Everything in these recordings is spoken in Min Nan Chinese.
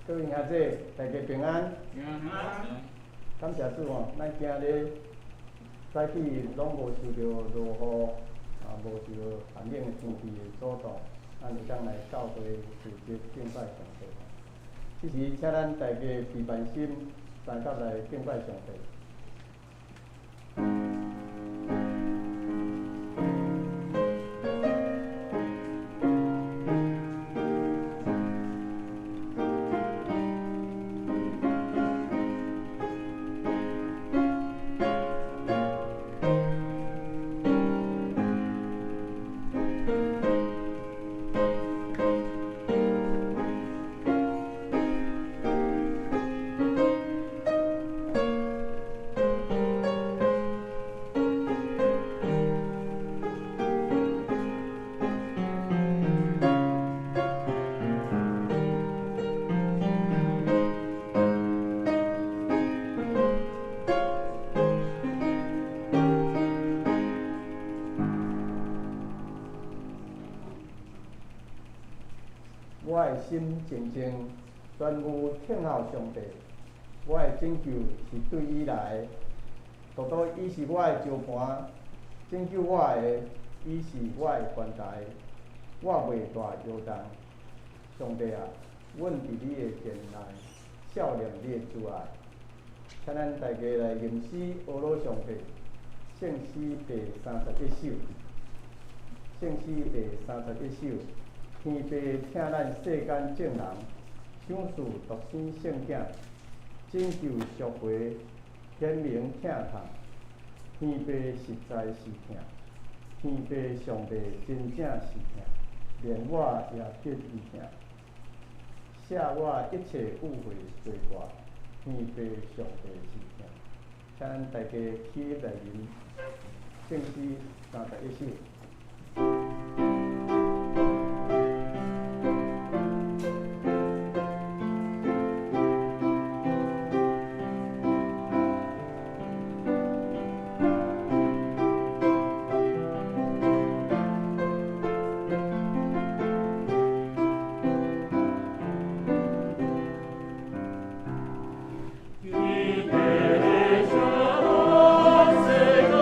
各位兄弟，大家平安。平安。感謝主吼，咱今日早起攏無受著落雨，啊，無受寒冷的天氣的阻擋，咱會當來教會組織敬拜上帝。這時，請咱大家備辦心，三甲來敬拜上帝。我的心靜靜，專務等候上帝。我的拯救是對伊來的，獨獨伊是我的石磐，拯救我的，伊是我的懸台，我袂大搖動。上帝啊，阮佇你的殿內，數念你的慈愛。請咱大家來吟詩呵咾上帝，聖詩第31首，聖詩第31首。天父疼咱世間眾人，賞賜獨生聖子，拯救贖回，顯明疼痛。天父實在是疼，天父上帝真正是疼，連我也得伊疼，赦我一切誤會罪過。天父上帝是疼，請咱大家起來吟聖詩31首。世間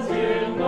情路，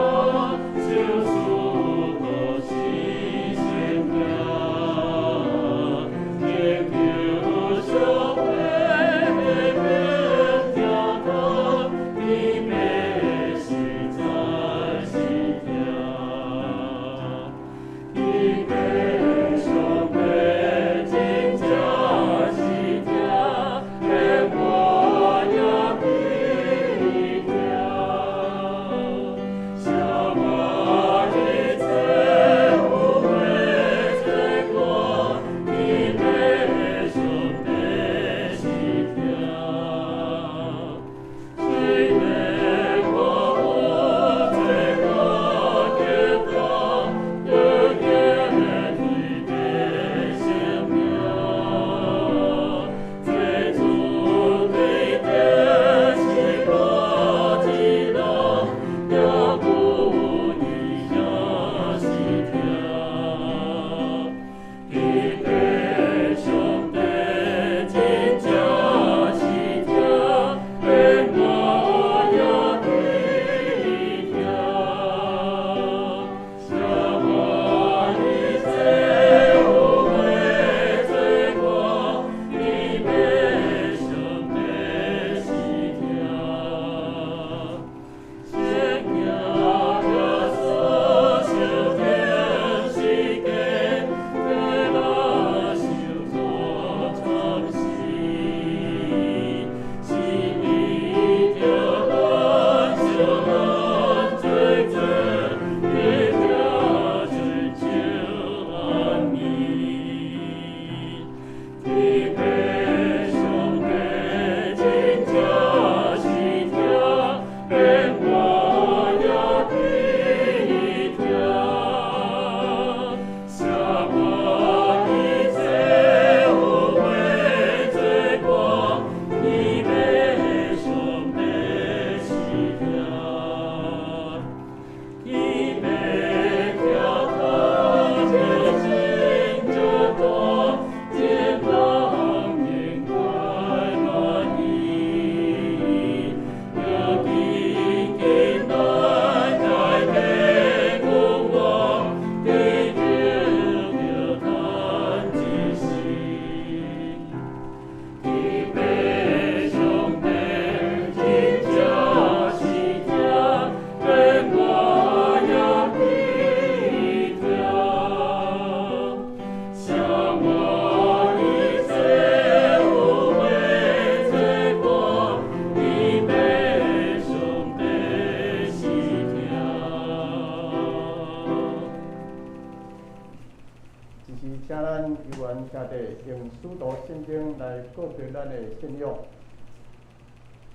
徒信經來告別咱的信仰。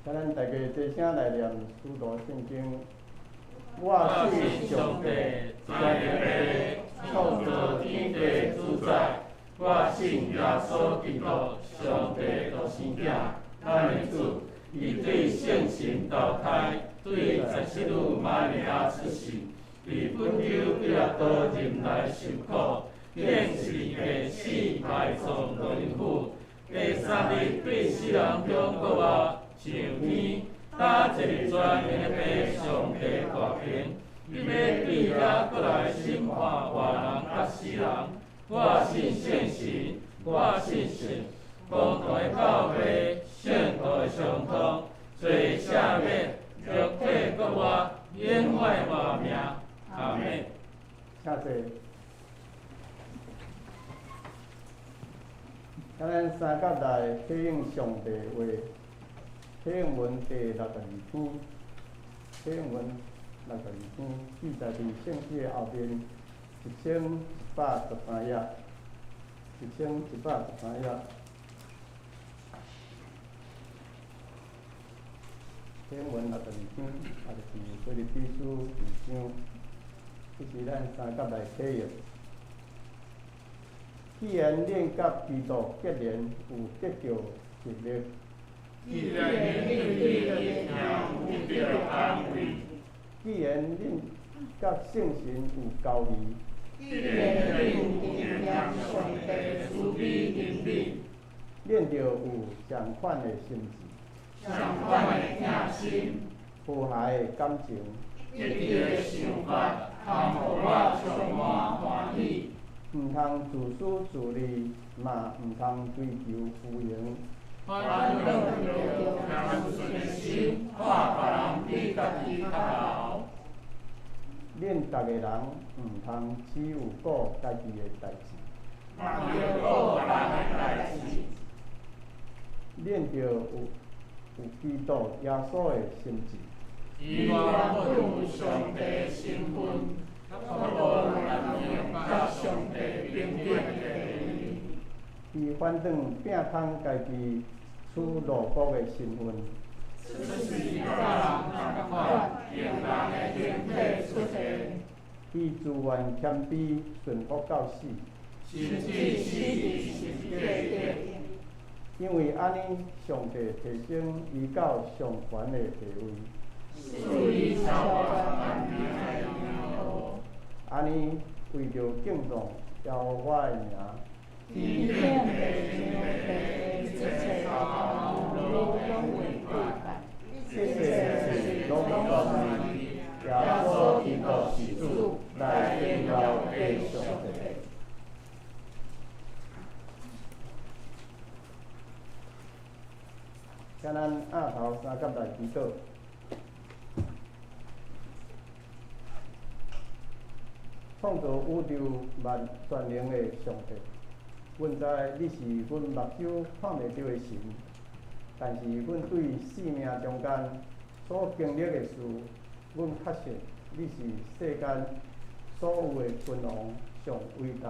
請咱大家齊聲來念使徒信經。我信上帝，全能父，創造天地主宰。我信耶穌基督，上帝獨生囝，咱的主。伊對聖神投胎，對十七女瑪利亞出世，佇本丟彼拉多忍耐受苦，釘十字架死埋葬落陰府，第三日對死人中復活，上天，搭坐佇全能的父上帝大權，欲欲對遐閣來審判活人佮死人。我信聖神，我信聖公同的教會，聖徒的相通，罪赦免，肉體復活，永遠活命。阿們。請坐。請咱三甲來體應上帝話，啟應文第六十二篇，啟應文六十二篇記載佇聖經的後面1113頁，1113頁。啟應文六十二篇，也就是腓立比書二章，這是咱三甲來體驗。既然恁佮基督結連，有得著能力；既然恁對弟兄有得著安慰；既然恁佮聖神有交誼；既然恁有經驗上帝慈悲憐憫；恁著有仝款的心志，仝款的疼心，和諧的感情，一致的想法，通予我充滿歡喜。毋通自私自利，嘛毋通追求虛榮。反倒著謙遜的心，看別人比家己較賢。恁逐个人毋通只有顧家己的代誌，嘛著顧別人的代誌。恁著有基督耶穌的心志。伊原本有上帝的身份，卻無濫用佮上帝平等的地位。伊反轉摒空家己，取奴僕的身份。出世佮人仝款，用人的形體出現。伊自願謙卑，順服到死。甚至死佇十字架頂。因為按呢，上帝提升伊到上懸的地位。賜伊超越萬名的名號。按呢，為著敬重耶和華的名，天頂地上地一切頭攏總為跪拜，一切舌攏總認耶穌基督是主，來榮耀父上帝。請咱額頭三甲來祈禱。創造宇宙萬全能的上帝，阮知你是阮目睭看袂著的神，但是阮對生命中間所經歷的事，阮確信你是世間所有的君王上偉大、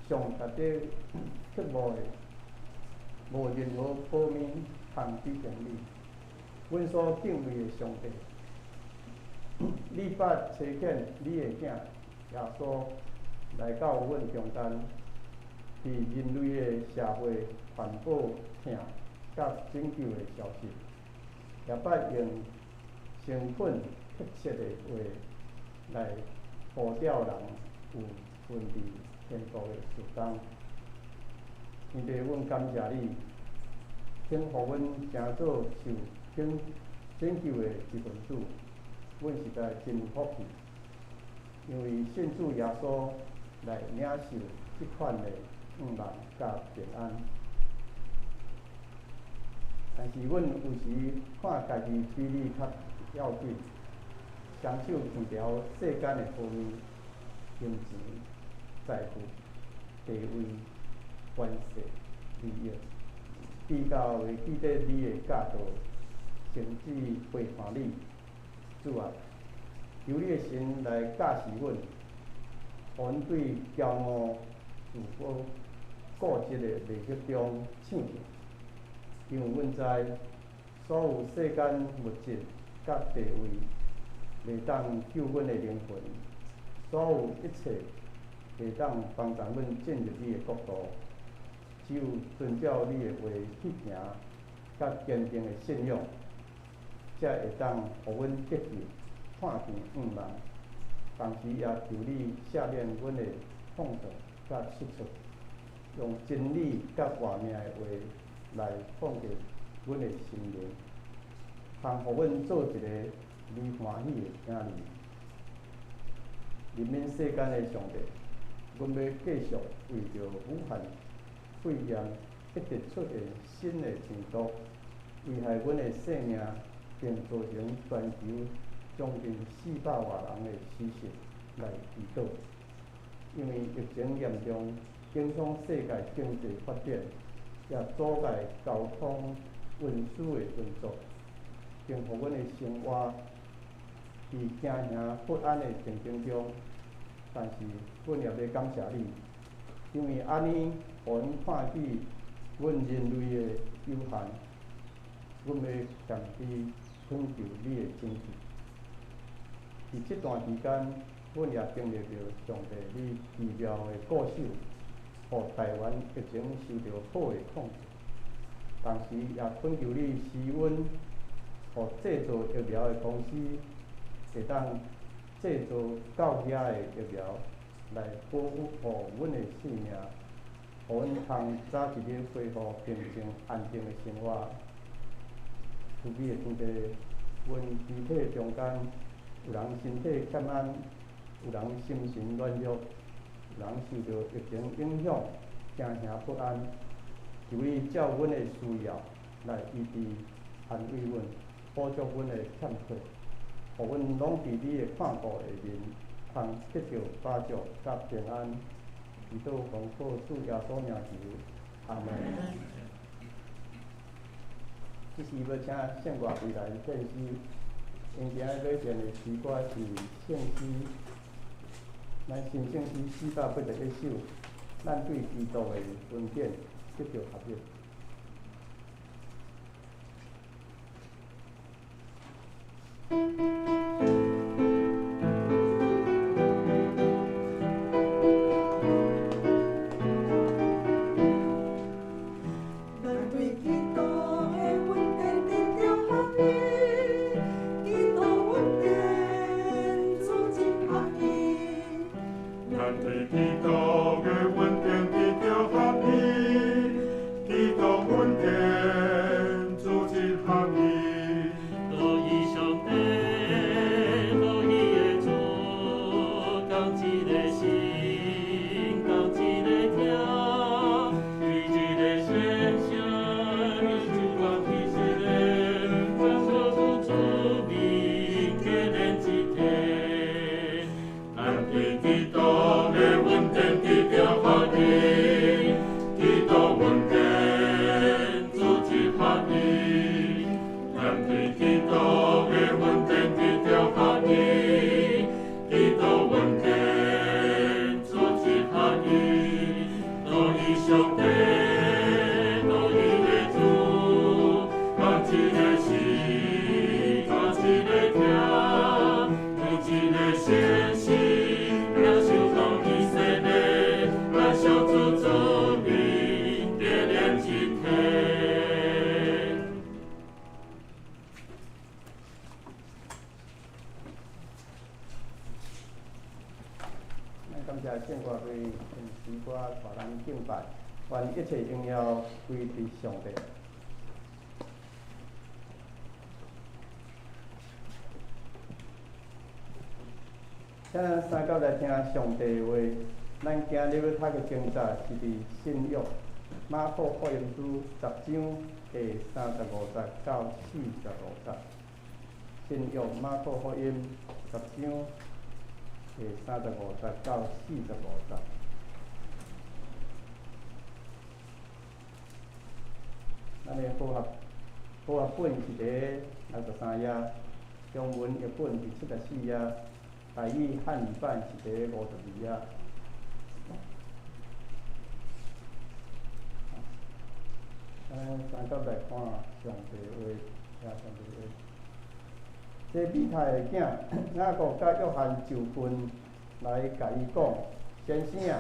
上值得渴慕的，無任何寶物通比肩你。阮所敬畏的上帝，你捌差遣你的囝耶穌來到阮中間，佇人類的社會傳播疼佮拯救的消息，也捌用誠懇迫切的話來呼召人有份佇天國的事工。天父，阮感謝你，肯予阮成做受拯拯救的一份子，阮實在真有福氣，因為信主耶穌來領受這款的願望佮平安。但是阮有時看家己比你較要緊，雙手牽牢世間的好物、金錢、財富、地位、權勢、利益，比較袂記得你的教導，甚至背叛你。主啊，求你的神來教示阮，予阮對驕傲、自高、固執的迷惑中醒去，因為阮知所有世間物質佮地位袂當救阮的靈魂，所有一切袂當幫助阮進入你的國度，只有遵照你的話去行，佮堅定的信仰，才會當予阮得救，看見向望。同時也求你赦免阮的放蕩佮失措，用真理佮活命的話來控制阮的心靈，通予阮做一個你歡喜的囝兒。憐憫世間的上帝，阮欲繼續為著武漢肺炎一直出現新的病毒，危害阮的性命，並造成全球將近400外人的死訊來祈禱。因為疫情嚴重，影響世界經濟發展，也阻礙交通運輸的運作，並予阮的生活佇驚嚇不安的情景中。但是，阮也欲感謝你，因為按呢，予阮看見阮人類的有限，阮欲謙卑懇求你的拯救。佇這段期間，阮也經歷著上帝你奇妙的顧守，予台灣疫情受著好的控制。同時，也懇求你施恩，予製造疫苗的公司會當製造夠額的疫苗，來保護阮的性命，予阮通早一日恢復平靜安定的生活。慈悲的天父，阮肢體中間有人身體欠安，有人心神軟弱，有人受著疫情影響，驚嚇不安。求你照阮的需要來醫治、安慰阮，補足阮的欠缺，予阮攏佇你的看顧下面，通得著飽足佮平安。祈禱奉靠主耶穌名求，阿門。這時欲請聖歌隊來獻詩，𪜶今仔日欲獻的詩歌是聖詩，咱新聖詩481首，咱對基督的恩典得著合一。感謝聖歌隊用詩歌帶咱敬拜，願一切榮耀歸佇上帝。請咱三甲來聽上帝的話。咱今日欲讀的經節是佇新約馬可福音書10章第35節到45節。新約馬可福音10章第35節到45節。咱的和合本是佇63頁，中文譯本是74頁，台語漢語版是佇52頁。咱三甲來看上帝話，聽上帝話。這庇太的囝雅各佮約翰就近來共伊講：先生啊，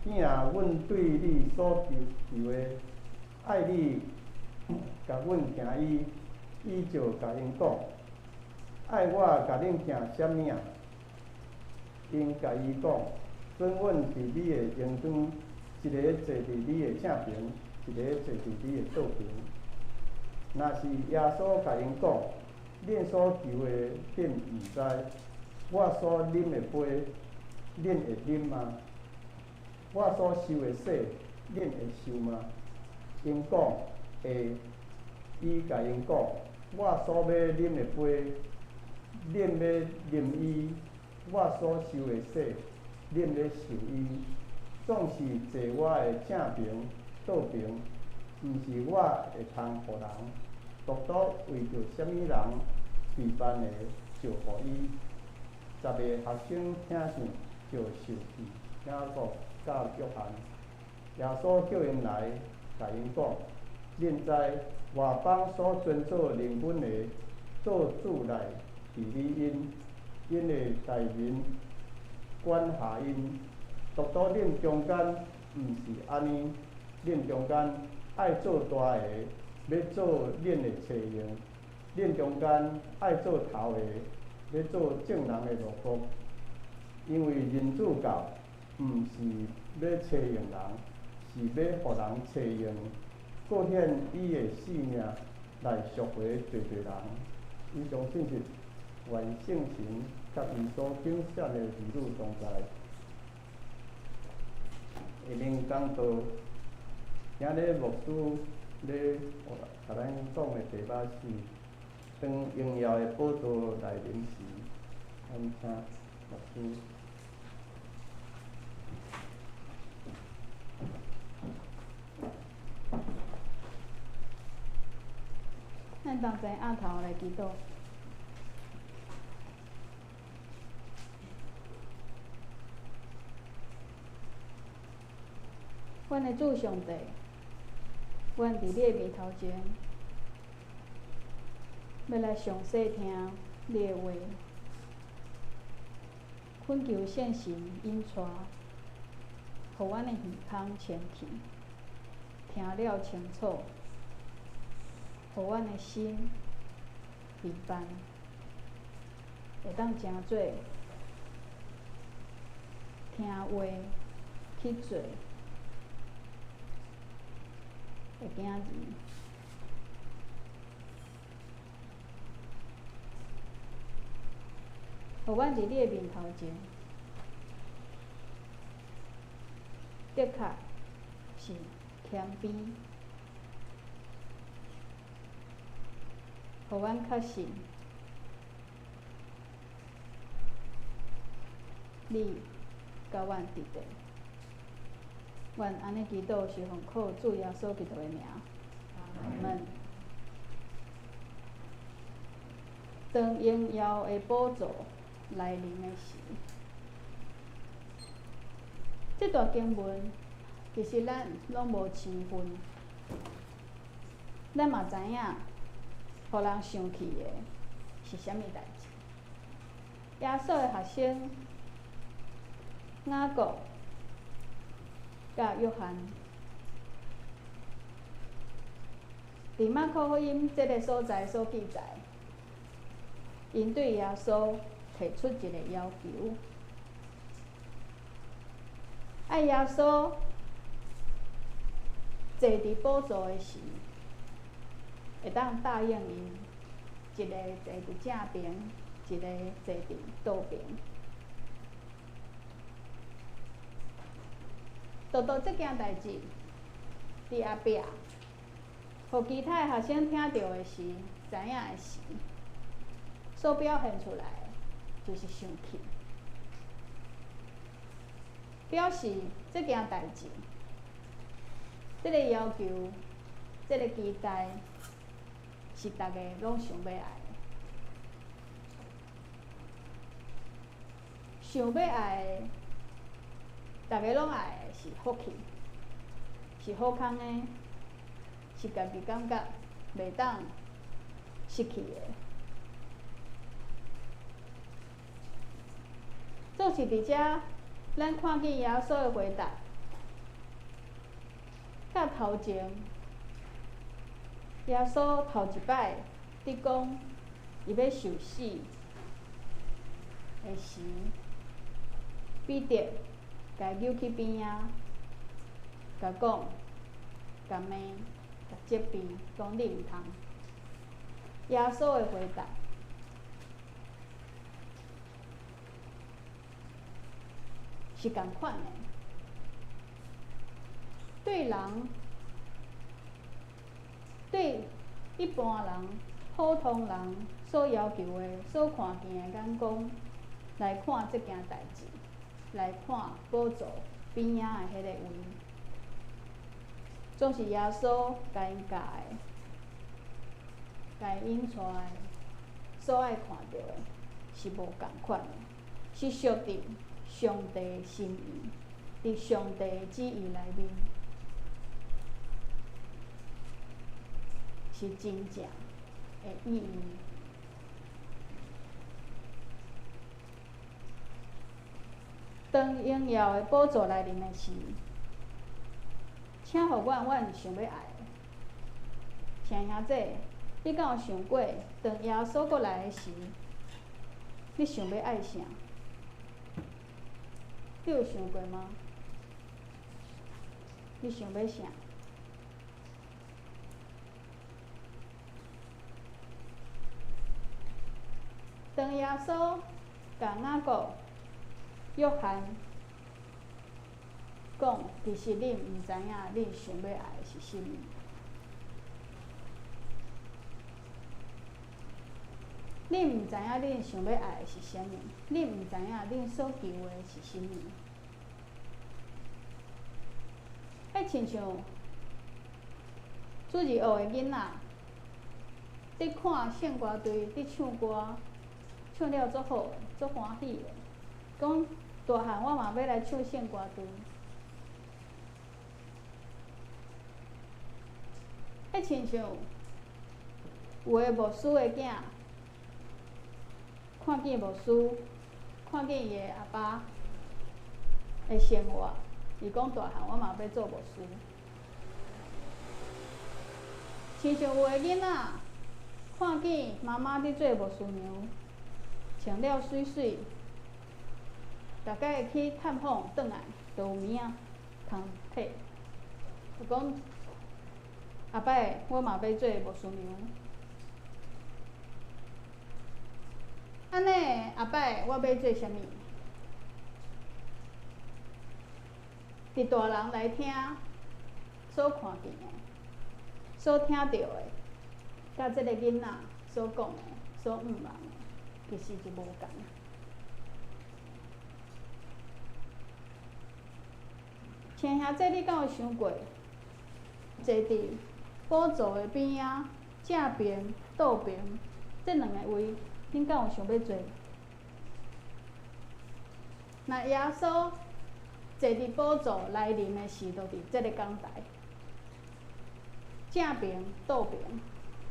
囝啊，阮對你所求求的，愛你共阮行醫。伊就共𪜶講：愛我共恁行啥物啊？𪜶共伊講：准阮佇你的榮光，一个坐佇你的正爿，一个坐佇你的倒爿。若是耶穌共𪜶講：恁所求的，恁毋知；我所啉的杯，恁會啉嗎？我所受的洗，恁會受嗎？𪜶講會。伊共𪜶講：我所欲啉的杯，恁欲啉伊；我所受的洗，恁欲受伊。總是坐我的正爿、倒爿，毋是我會通予人，獨獨為著啥物人備辦的，就予伊。十个學生聽見，就受氣。雅各佮約翰，耶穌叫𪜶來，共𪜶講：恁知外邦所尊做領軍的，做主來治理𪜶，𪜶的大民管轄𪜶。獨獨恁中間毋是按呢，恁中間愛做大的，欲做恁的冊用；恁中間愛做頭的，欲做眾人的奴僕。因為人子到，毋是欲冊用人，是欲予人冊用，閣獻伊的性命來贖回濟濟人。以上信息，願聖神佮伊所揀選的兒女同在。下面講道，今日牧師咧，共咱講的題目是：當榮耀的寶座來臨時，咱請牧師。咱同齊徛頭來祈禱。阮的主上帝，阮佇你的面頭前，欲來詳細聽你的話，懇求聖神引帶，予阮的耳孔清氣，聽了清楚，予阮的心備辦，會當成做聽話去做的囝兒。予阮佇你的面頭前，的確是謙卑，予阮確信你佮阮佇咧。阮按呢祈禱是奉靠主耶穌基督的名，阿們。當榮耀的寶座來臨的時，這段經文其實咱攏無生分，咱嘛知影，予人生氣的是啥物代誌。耶穌的學生雅各佮約翰，佇馬可福音這个所在所記載，𪜶對耶穌提出一个要求，愛耶穌坐佇寶座的時，會當答應𪜶，一个坐佇正爿，一个坐佇倒爿。獨獨這件代誌，佇後壁，予其他的學生聽著的時，知影的時，所表現出來的就是生氣，表示這件代誌，這个要求，這个期待，是逐个攏想欲愛的，想欲愛的，逐个攏愛的是福氣，是好康的，是家己感覺袂當失去的。總是佇遮，咱看見耶穌的回答，佮頭前耶穌頭一擺佇講伊欲受死的時，彼得共伊揪去邊仔，共講、共罵、共責備，講你毋通。耶穌的回答是仝款的，對人、對一般人、普通人所要求的、所看見的眼光來看這件代誌，來看寶座邊仔的彼個位，總是耶穌共𪜶教的、共𪜶引帶的，所愛看著的是無仝款的，是屬佇上帝的心意，佇上帝的旨意內面，是真正的意義。當榮耀的寶座來臨的時，請予阮，阮想欲愛的。親兄弟，你敢有想過，當耶穌閣來的時，你想欲愛啥？你有想過嗎？你想欲啥？當耶穌共雅各、約翰講，其實恁毋知影，恁想欲愛的是啥物。恁毋知影恁想欲愛的是啥物，恁毋知影恁所求的是啥物。彼親像主日學的囡仔，佇看聖歌隊佇唱歌，唱了足好的，足歡喜的。講大漢我嘛欲來唱聖歌隊。彼親像有的牧師的囝，看見牧師，看見伊的阿爸的生活，伊講大漢我嘛欲做牧師。親像有的囡仔，看見媽媽佇做牧師娘，穿了媠媠，逐擺去探訪轉來，就有物仔通摕。就講後擺我嘛欲做牧師娘。按呢，後擺我欲做啥物？佇大人來聽，所看見的、所聽著的，佮這个囡仔所講的、所向望的，其實就無仝。親兄弟，你敢有想過，坐佇寶座的邊仔，正爿、倒爿，這兩个位，恁敢有想欲坐？若耶穌坐佇寶座來臨的時，就佇這个講台，正爿、倒爿，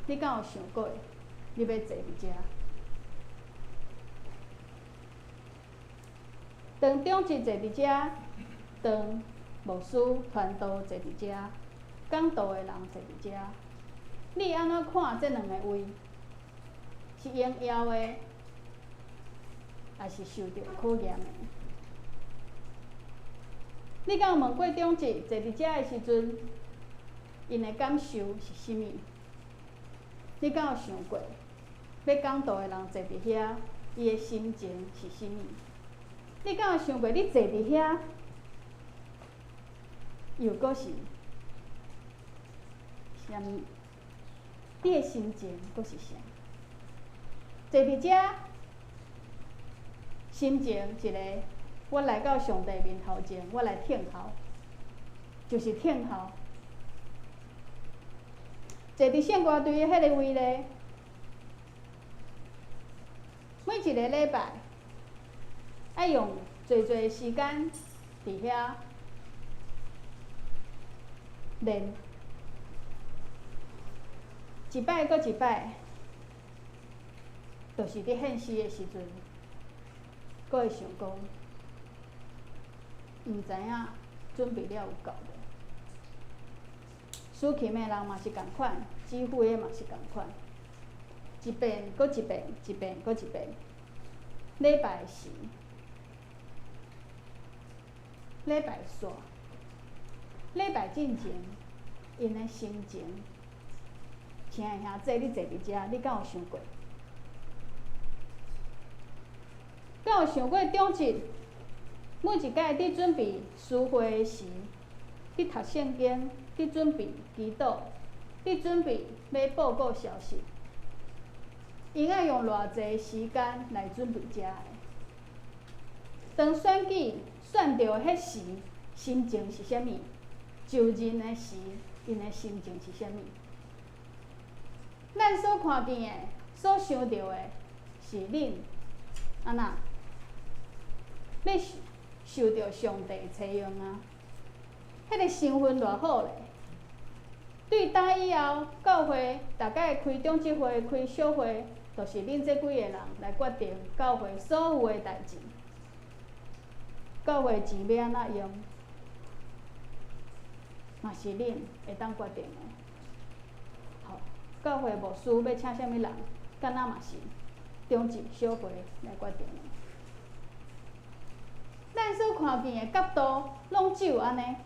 你敢有想過，你欲坐佇遮？當長執坐佇遮，當牧師傳道坐佇遮，講道的人坐佇遮，你按怎看這兩个位？是榮耀的，抑是受著考驗的？你敢有問過長執坐佇遮的時陣，𪜶的感受是啥物？你敢有想過，欲講道的人坐佇遐，伊的心情是啥物？你敢有想過，你坐佇遐，又閣是啥物？你的心情閣是啥？坐佇遮，心情一個，我來到上帝面頭前，我來聽候，就是聽候。坐佇聖歌隊的彼个位咧，每一个禮拜，愛用濟濟時間佇遐練，一擺閣一擺，就是佇獻詩的時陣，閣會想講，毋知影準備了有夠無？司琴的人嘛是仝款，指揮的嘛是仝款，一遍閣一遍，一遍閣一遍。禮拜時，禮拜煞，禮拜進前，𪜶的心情，親愛兄弟，你坐佇遮，你敢有想過？敢有想過長執每一擺佇準備詩會時，佇讀聖經，佇準備祈禱，佇準備欲報告消息，𪜶愛用偌濟時間來準備這个？當選舉選著彼時，心情是啥物？就任的時，𪜶的心情是啥物？咱所看見的、所想著的，是恁按怎？欲受著上帝采用啊？彼个身份偌好咧？對今以後，教會逐擺開長執會、開小會，就是恁這幾个人來決定教會所有的代誌。教會錢欲按怎用，嘛是恁會當決定的。好，教會牧師欲請啥物人，敢若嘛是長執小會來決定的。咱所看見的角度，攏只有按呢。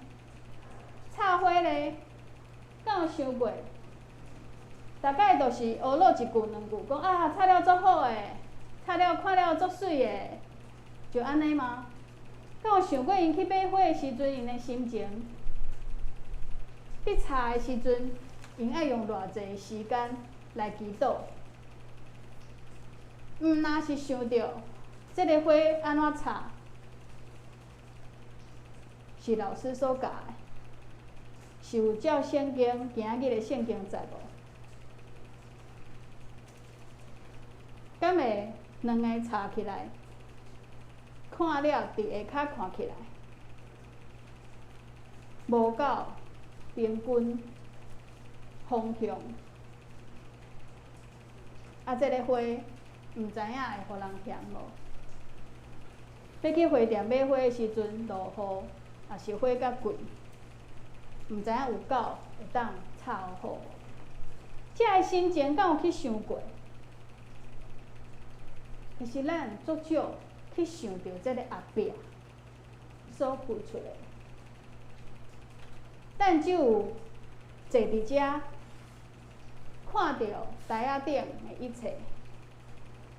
插花咧，敢有想過？大概就是學落一句兩句，講啊，插了足好的，插了看了足媠的，就按呢嗎？敢有想過𪜶去買花的時陣，𪜶的心情？佇插的時陣，𪜶愛用偌濟時間來祈禱？毋若是想著這个花按怎插，是老師所教的，是有照聖經今仔日的聖經節無？敢會兩个插起來，看了佇下跤看起來，無夠平均方向，啊，這个花毋知影會予人嫌無？欲去花店買花的時陣，落雨，抑是花較貴，毋知影有夠會當插好無？這个心情敢有去想過？可是咱足少去想著這个後壁所付出的，咱只有坐佇遮，看著台仔頂的一切，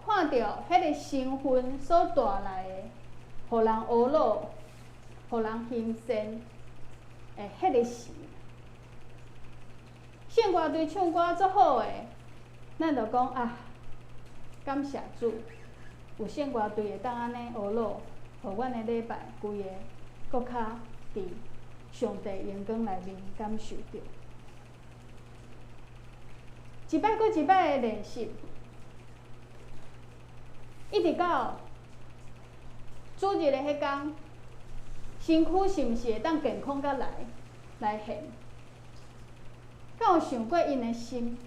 看著彼个身份所帶來的，予人懊惱、予人欣羨的彼个時。聖歌隊唱歌足好的，咱就講啊，感謝主，有聖歌隊會當按呢懊惱，予阮的禮拜規个閣較佇上帝榮光內面感受著。一擺閣一擺的練習，一直到主日的彼工，身軀是毋是會當健康甲來來獻？敢有想過𪜶的心？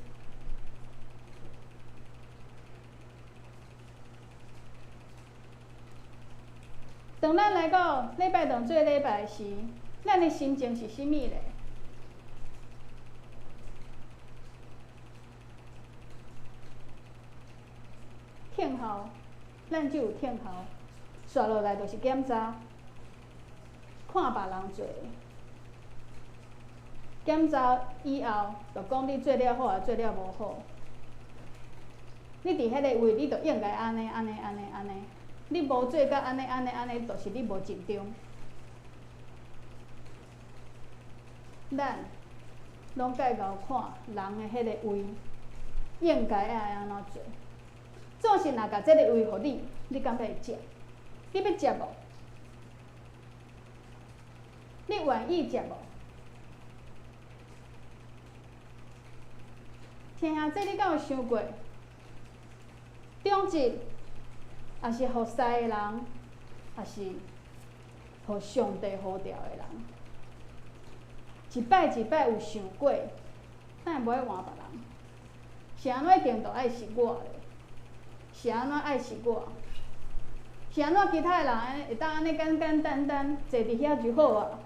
當咱來到禮拜堂做禮拜時，咱的心情是啥物咧？聽候，咱就有聽候，煞落來就是檢查，看別人做。檢查以後，就講你做了好，抑做了無好。你佇彼个位，你就應該按呢、按呢、按呢、按呢。你無做甲按呢、按呢、按呢，就是你無盡忠。咱攏愛𠢕看人的彼个位，應該愛按怎做？總是若共這个位予你，你敢欲會接？你欲接無？你願意接無？聽下這，你敢有想過？長執，抑是服侍的人，抑是予上帝呼召的人？一擺一擺有想過，咱會無愛換別人。是按怎一定都愛是我咧？是按怎愛是我？是按怎其他的人會當按呢簡簡單單坐佇遐就好啊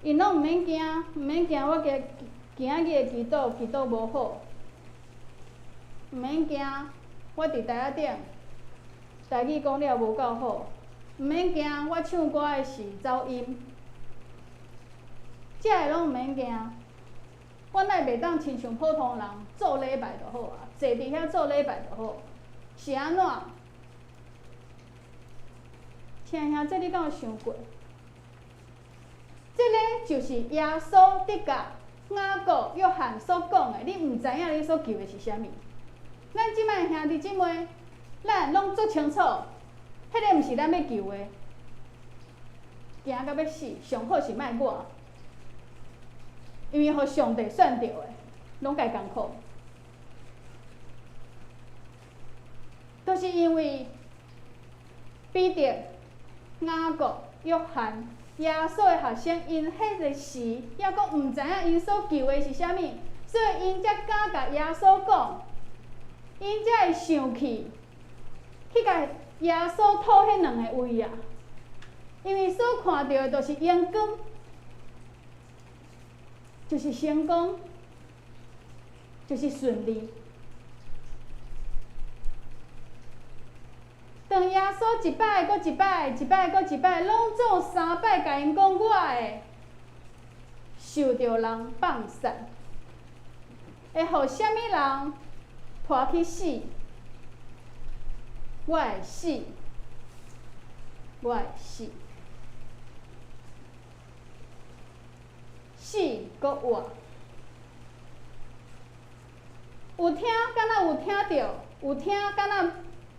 ？𪜶攏毋免驚，毋免驚我今今仔日的祈禱祈禱無好，毋免驚我佇台仔頂台語講了無夠好，毋免驚我唱歌的時走音，這个攏毋免驚。我哪會袂當親像普通人做禮拜就好啊，坐佇遐做禮拜就好，是按怎？親兄，這你敢有想過？這个就是耶穌佇共雅各、約翰所講的，你毋知影你所求的是啥物。咱這擺兄弟姊妹，咱攏足清楚，彼个毋是咱欲求的，驚甲欲死，上好是莫我，因為予上帝選著的，攏介艱苦。就是因為彼得、雅各、約翰、耶穌的學生，𪜶彼个時猶閣毋知影𪜶所求的是啥物，所以𪜶才敢共耶穌講，𪜶才會想起去共耶穌討彼兩个位啊。因為所看著的就是榮光，就是成功，就是順利。當耶穌一擺閣一擺，一擺閣一擺，攏總三擺共𪜶講，我會受著人放殺，會予啥物人拖去死？我會死，我會死，死閣活。有聽，敢若有聽著，有聽，敢若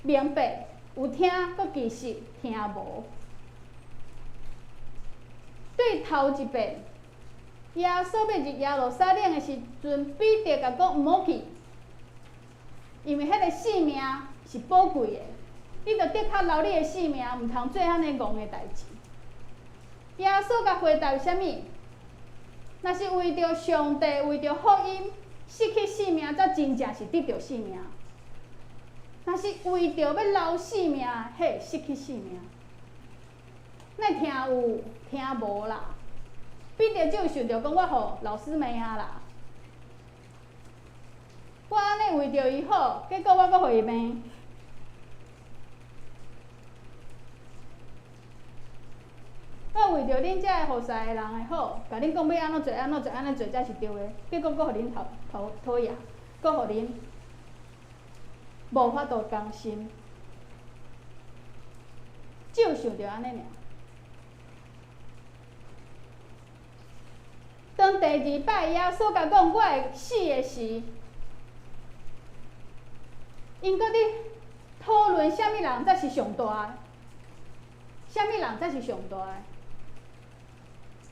明白。有聽，閣其實聽無。對頭一遍，耶穌欲入耶路撒冷的時陣，彼得共講毋好去，因為彼个性命是寶貴的，你著的確留你的性命，毋通做按呢戇的代誌。耶穌共回答啥物？若是為著上帝，為著福音，失去性命，才真正是得著性命。若是為著欲留性命，彼失去性命。哪聽有聽無啦？彼得只有想著講，我予老師罵啊啦！我按呢為著伊好，結果我閣予伊罵。我為著恁遮的服侍的人的好，共恁講欲按怎做，按怎做，按怎做才是對的，結果閣予恁討討討厭，閣予恁無法度甘心，只有想著按呢爾。當第二擺耶穌共講我會死的時，𪜶閣佇討論啥物人才是上大的，啥物人才是上大的。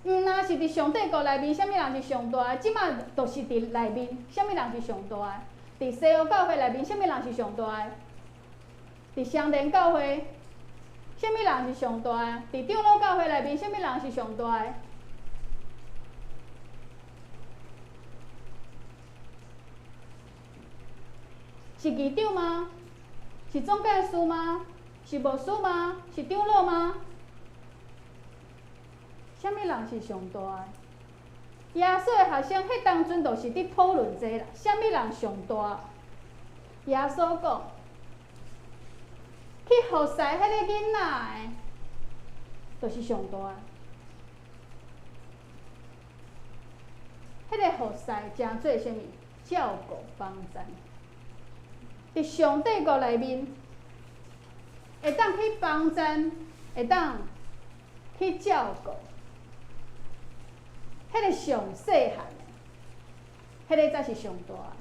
毋若是佇上帝國內面，啥物人是上大的？這馬就是佇內面，啥物人是上大的？佇西湖教會內面，啥物人是上大的？佇雙連教會，啥物人是上大的？佇長老教會內面，啥物人是上大的？是議長嗎？是總幹事嗎？是牧師嗎？是長老嗎？啥物人是上大的？耶穌的學生彼當陣就是佇討論這啦，啥物人上大？耶穌講，去服侍彼个囡仔的，就是上大的。彼个服侍成做啥物？照顧幫贊。佇上帝國內面，會當去幫贊，會當去照顧。彼个上細漢的，彼个才是上大的。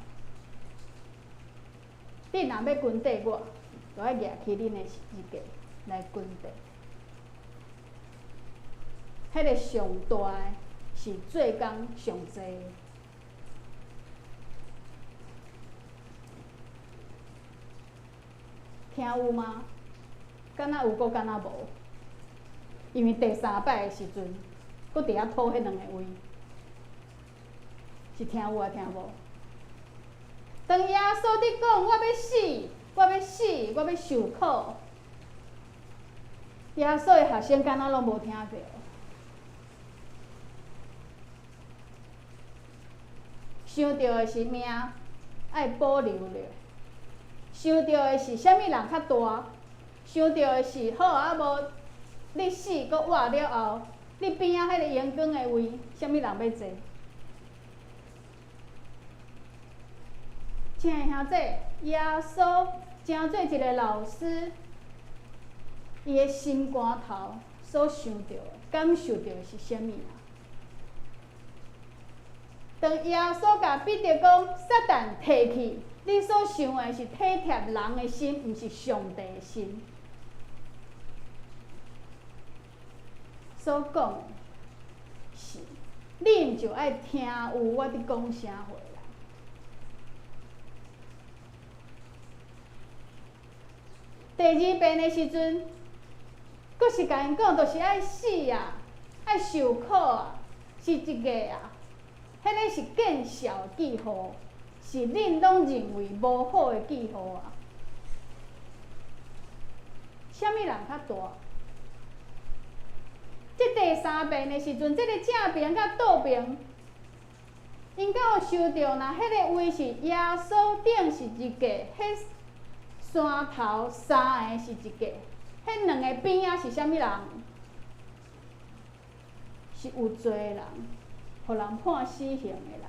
你若欲跟綴我，就愛舉起恁的十字架來跟綴。彼个上大的是做工上濟的。聽有嗎？敢若有，閣敢若無。因為第三擺的時陣，閣佇遐討彼兩个位，是聽有抑聽無？當耶穌佇講我欲死，我欲死，我欲受苦，耶穌的學生敢若攏無聽著。想著的是命愛保留咧，想著的是啥物人較大，想著的是好啊無你死閣活了後，你邊仔彼个榮光的位，啥物人欲坐？親愛兄弟，耶穌成做一个老師，伊的心肝頭所想著的、感受著的是啥物啊？當耶穌共彼得講：撒旦退去，你所想的是體貼人的心，毋是上帝的心。所講的是，恁就愛聽有我佇講啥話啦。第二遍的時陣，閣是共𪜶講，就是愛死啊，愛受苦啊，是一個啊。彼个是見笑的記號，是恁攏認為無好的記號啊。啥物人較大？這第三遍的時陣，這个正爿佮倒爿，𪜶敢有想著，若彼个位是耶穌頂是一個，彼山頭三個是一個，彼兩个邊仔是啥物人？是有罪的人，予人判死刑的人。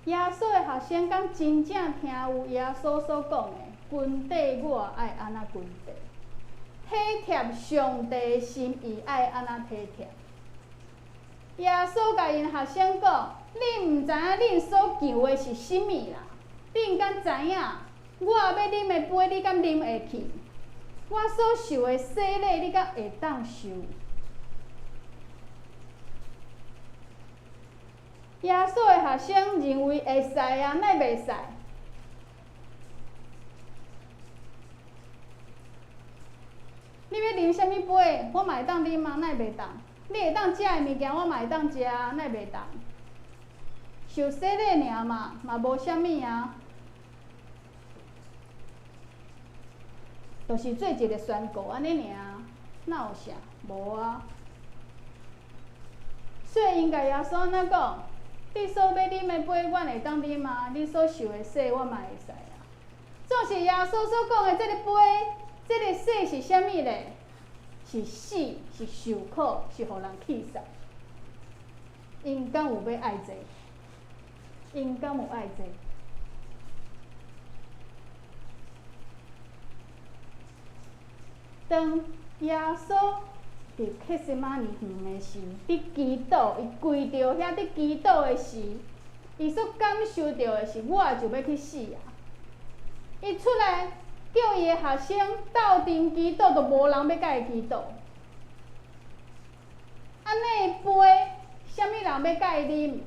耶穌的學生敢真正聽有耶穌所講的，跟綴我愛按怎跟綴，體貼上帝的心意愛按怎體貼。耶穌共𪜶學生講：恁毋知影恁所求的是啥物啦？恁敢知影我欲啉的杯，你敢啉會去？我所受的洗禮，你敢會當受？耶穌的學生認為會使啊，哪會袂使？你欲啉啥物杯，我嘛會當啉啊，哪會袂當？你會當食的物件，我嘛會當食啊，哪會袂當？受洗禮爾嘛，嘛無啥物啊，就是做一个宣告按呢爾，哪有啥？無啊。所以𪜶共耶穌按怎講？你所欲啉的杯，阮會當啉啊；你所受的洗，我嘛會使啊。總是耶穌所講的這个杯，這个洗是啥物咧？是死，是受苦，是予人棄殺。𪜶敢有欲愛這？𪜶敢有愛這？當耶穌佇客西馬尼園的時，佇祈禱，伊跪佇遐佇祈禱的時，伊所感受著的是，我就欲去死啊！伊出來叫伊的學生鬥陣祈禱，都無人欲佮伊祈禱。按呢杯，啥物人欲佮伊啉？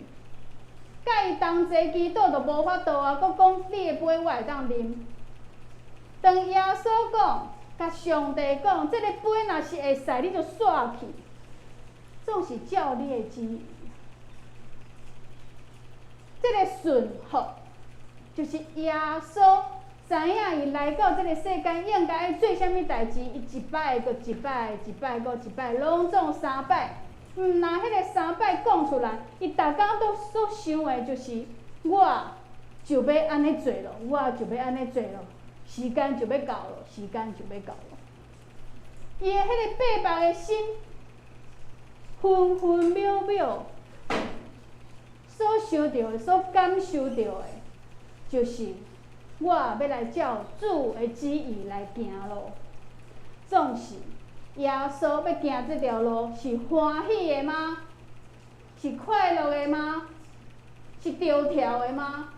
佮伊同齊祈禱都無法度啊！閣講你的杯我會當啉。當耶穌講，共上帝講，這个杯若是會使，你就煞去，總是照你的旨意。這个順服，就是耶穌知影伊來到這个世間應該愛做啥物代誌，伊一擺閣一擺，一擺閣一擺，攏總三擺。毋若彼个三擺講出來，伊逐工都所想的就是我就欲按呢做囉，我就欲按呢做囉。時間就欲到囉，時間就欲到囉。伊的彼个百目的心，分分秒秒所想著的、所感受著的，就是我欲來照主的旨意來行路。總是耶穌欲行這條路，是歡喜的嗎？是快樂的嗎？是著跳的嗎？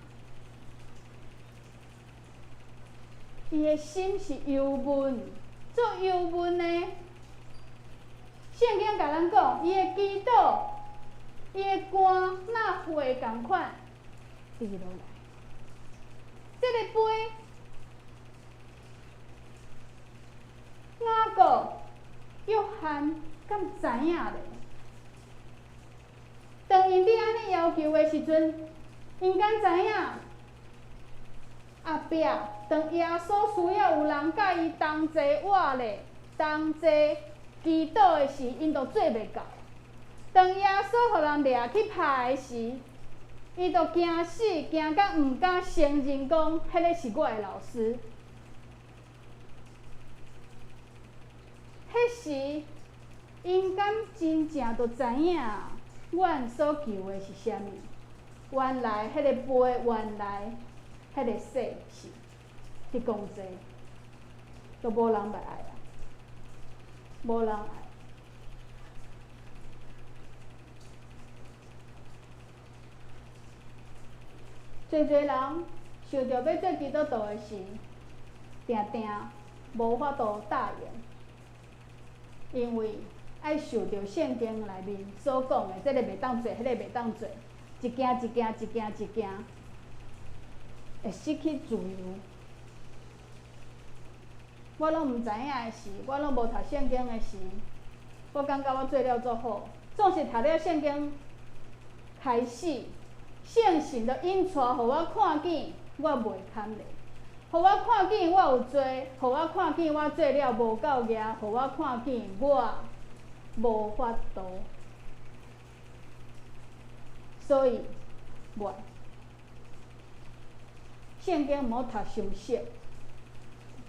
伊的心是憂悶，足憂悶的。聖經共咱講，伊的祈禱，伊的汗若血仝款滴落來。這个杯，雅各、約翰敢知影咧？當𪜶佇按呢要求的時陣，𪜶敢知影？後壁當耶穌需要有人佮伊同齊活咧，同齊祈禱的時，𪜶就做袂到。當耶穌予人掠去拍的時，伊就驚死，驚甲毋敢承認講，彼个是我的老師。彼時，𪜶敢真正就知影，阮所求的是啥物？原來彼个杯，原來彼个洗是佇講這，都無人欲愛啊，無人愛。濟濟人想著欲做基督徒的時，定定無法度答應，因為愛受著聖經內面所講的，這个袂當做，彼个袂當做，一件一件一件一件，會失去自由。我攏毋知影的時，我攏無讀聖經的時，我感覺我做了足好，總是讀了聖經開始。聖神就引帶，予我看見我袂堪咧，予我看見我有罪，予我看見我做了無夠額，予我看見我無法度，所以我聖經毋好讀傷熟，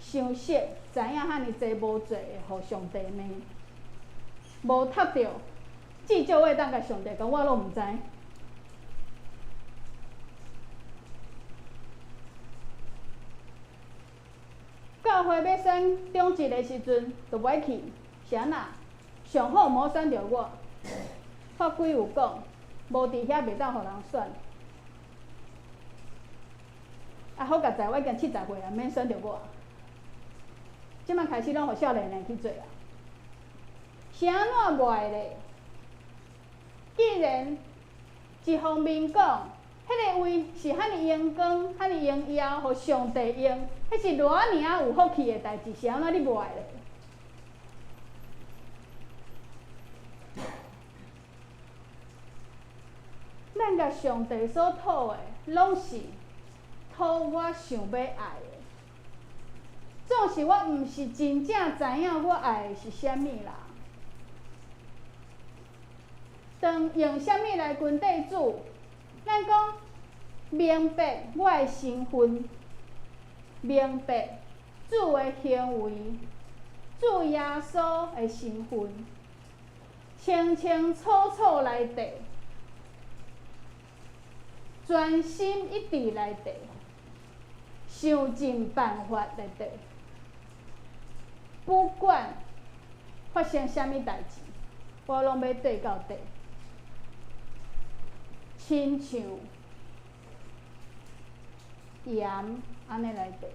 傷熟知影遐爾濟無罪會予上帝罵，無讀著，至少我會當共上帝講，我攏毋知。教會欲選長執的時陣，就無愛去，是按怎？上好毋好選著我。法規有講，無佇遐袂當予人選。啊，好佳哉，我已經70歲啊，免選著我。這擺開始攏予少年人去做啊。是按怎袂愛咧？既然一方面講，彼个位是遐爾榮光、遐爾榮耀，予上帝用，彼是偌爾仔有福氣的代誌，是按怎你無愛咧？咱共上帝所討的，攏是討我想欲愛的。總是我毋是真正知影我愛的是啥物啦。當用啥物來跟綴主？咱講明白我的身份，明白主的行為，主耶穌的身份，清清楚楚來綴，專心一致來綴，想盡辦法來綴，不管發生啥物代誌，我攏欲綴到底。親像鹽按呢來綴，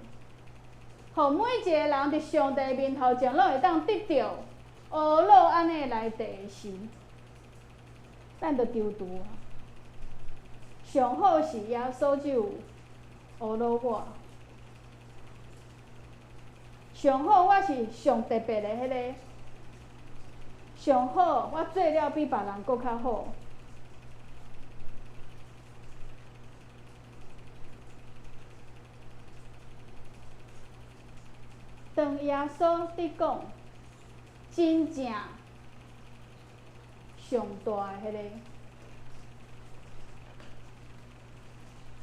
予每一個人佇上帝面頭前，攏會當得著呵咾按呢來綴的時，咱就丟拄啊。上好是耶穌就呵咾我，上好我是上特別的彼个，上好我做了比別人閣較好。當耶穌佇講真正上大的彼個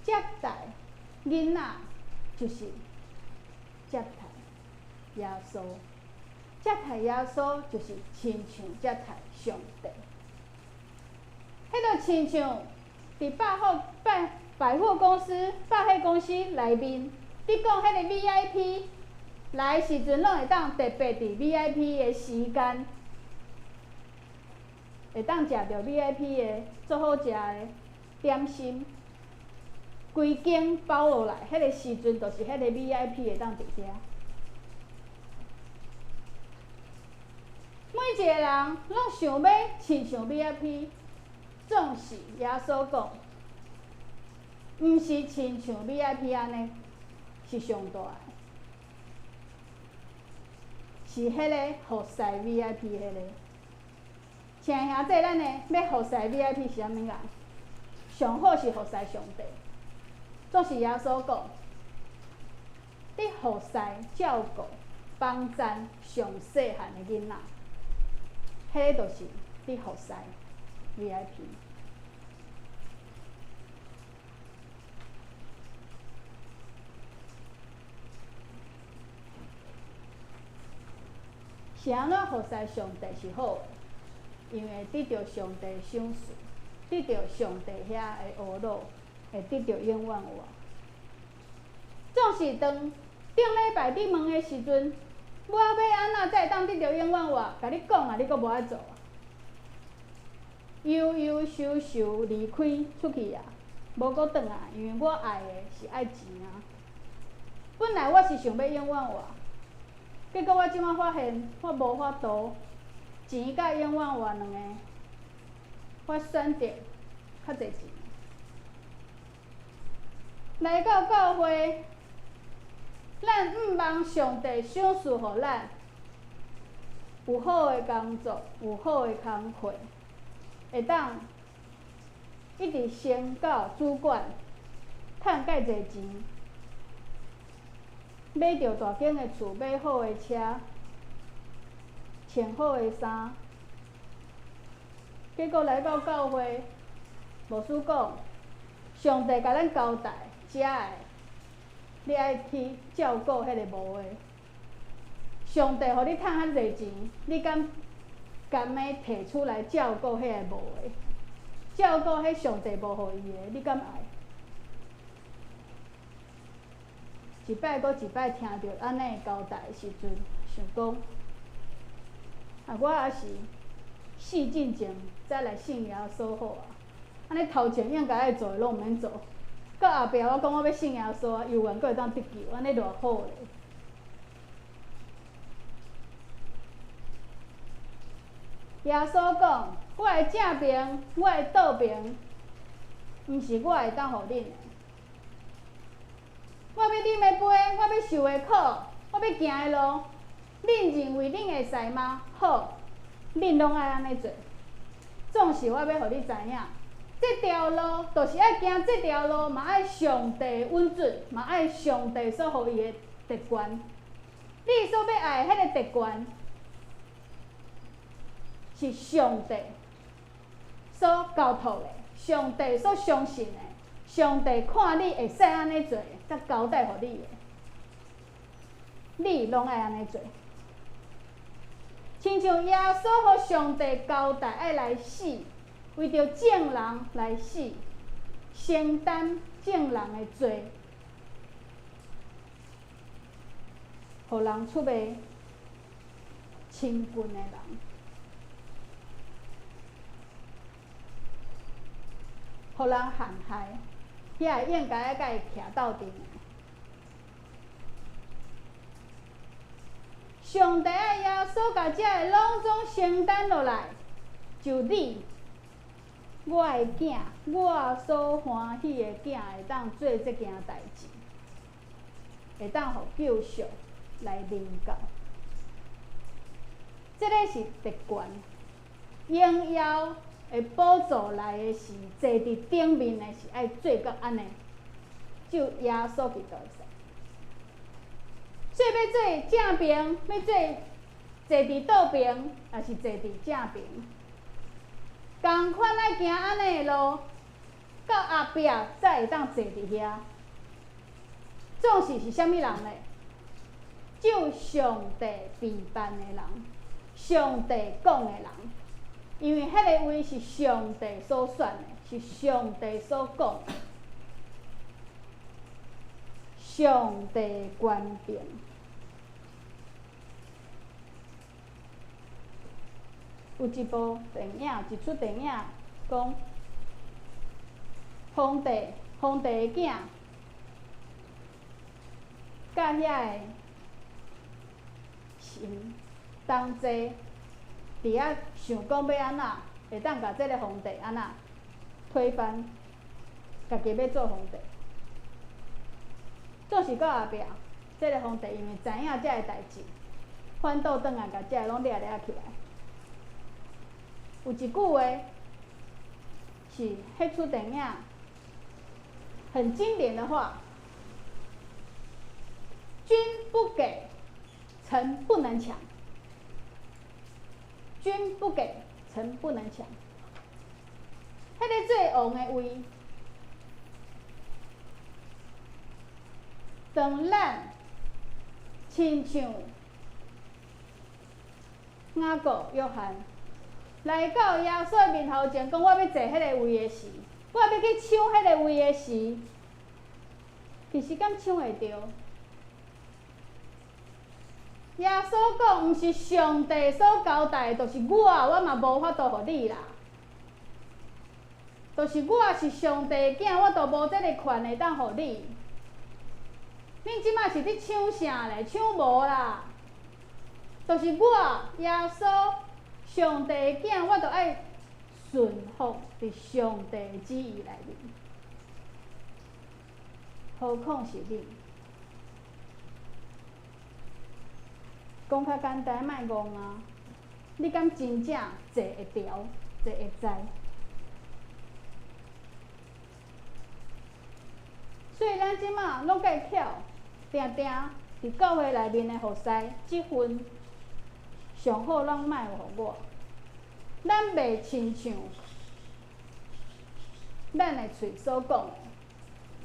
接待囡仔，就是接待耶穌，接待耶穌就是親像接待上帝。彼个親像佇百貨公司、百貨公司內面，你講彼个 VIP。來時陣，攏會當特別佇 VIP 的時間，會當食著 VIP 的足好食的點心，規間包落來，彼个時陣就是彼個 VIP 會當佇遐。每一個人攏想欲親像 VIP，總是耶穌講，毋是親像 VIP 按呢，是上大的。是彼个服侍 VIP 彼个，親愛兄弟，咱的欲服侍 VIP 是啥物人？上好是服侍上帝，總是耶穌講，你服侍照顧幫贊上細漢的囡仔，彼个就是你服侍 VIP。是按怎服侍上帝是好的？因為得著上帝賞賜，得著上帝遐的呵咾，會得著永遠活。總是當頂禮拜你問的時陣，我欲按怎才會當得著永遠活？共你講啊，你閣無愛做啊？憂憂愁愁離開出去啊，無閣轉來，因為我愛的是愛錢啊。本來我是想欲永遠活，結果我這擺發現我無法度。錢佮永遠活兩个，我選擇較濟錢。來到教會，咱毋望上帝賞賜予咱有好的工作，有好的工課，會當一直升到主管，趁蓋濟錢，買著大間的厝，買好的車。穿好的衫，結果來到教會，牧師講，上帝共咱交代，遮的，你愛去照顧彼个無的。上帝予你趁較濟錢，你敢甘的提出來照顧彼个無的？照顧彼上帝無予伊的，你敢愛？一擺閣一擺聽著按呢的交代的時陣，想講。啊！我也是死進前才來信耶穌好啊。按呢頭前應該愛做的攏毋免做，到後壁我講我欲信耶穌啊，猶原閣會當得救，按呢偌好咧。耶穌講：我的正爿，我的倒爿，毋是我會當予恁的。我欲啉的杯，我欲受的苦，我欲行的路。恁認為恁會使嗎？好，恁攏愛按呢做。總是我欲予你知影，這條路就是愛行這條路，嘛愛上帝允准，嘛愛上帝所予伊的特權。你所欲愛的彼个特權，是上帝所交託的，上帝所相信的，上帝看你會使按呢做，才交代予你的。你攏愛按呢做，親像耶穌予上帝交代愛來死，為著眾人來死，承擔眾人的罪，予人出賣親近的人，予人陷害，遐个應該愛共伊徛鬥陣的。上帝愛耶穌共這个攏總承擔落來，就你，我的囝，我所歡喜的囝，會當做這件代誌，會當予救贖來臨到。這个是特權，榮耀的寶座來的是坐佇頂面的是愛做到按呢，只有耶穌基督會使。所以欲做正爿，欲做坐佇倒爿，抑是坐佇正爿，仝款愛行按呢的路，到後壁才會當坐佇遐。總是是啥物人咧？只有上帝備辦的人，上帝講的人，因為彼個位是上帝所選的，是上帝所講的。上帝權柄，有一部電影，一齣電影講皇帝，皇帝的囝，佮遐个神同齊，佇遐想講欲按怎，會當共這个皇帝按怎推翻，家己欲做皇帝。總是到後壁，這个皇帝因為知影這个代誌，反倒轉來共這个攏掠掠起來。有一句話是彼齣電影很經典的話：君不給，臣不能搶。君不給，臣不能搶。彼个做王的位，當咱親像雅各、約翰來到耶穌面頭前，講我欲坐彼个位的時，我欲去搶彼个位的時，其實敢搶會著？耶穌講，毋是上帝所交代的，就是我，我嘛無法度予你啦。就是我是上帝囝，我都無這個權會當予你。恁這擺是佇搶啥咧？搶無啦！就是我耶穌上帝囝，我就愛順服佇上帝旨意內面。何況是你？講較簡單，莫戇啊！你敢真正坐會牢，坐會知？所以咱這馬攏該巧，定定佇教會內面的服侍，這份上好攏莫予我。咱袂親像咱的喙所講的，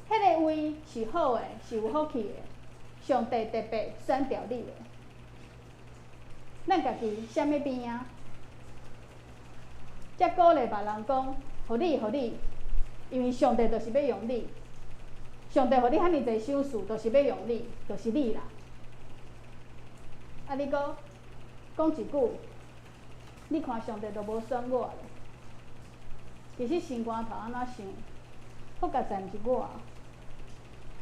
彼个位是好的，是有福氣的，上帝特別選著你的。咱家己啥物邊啊？才鼓勵別人講，予你，予你，因為上帝就是欲用你。上帝予你遐爾濟賞賜，就是欲用你，就是你啦。啊，你閣講一句，你看上帝都無選我咧。其實心肝頭按怎想，好佳哉毋是我，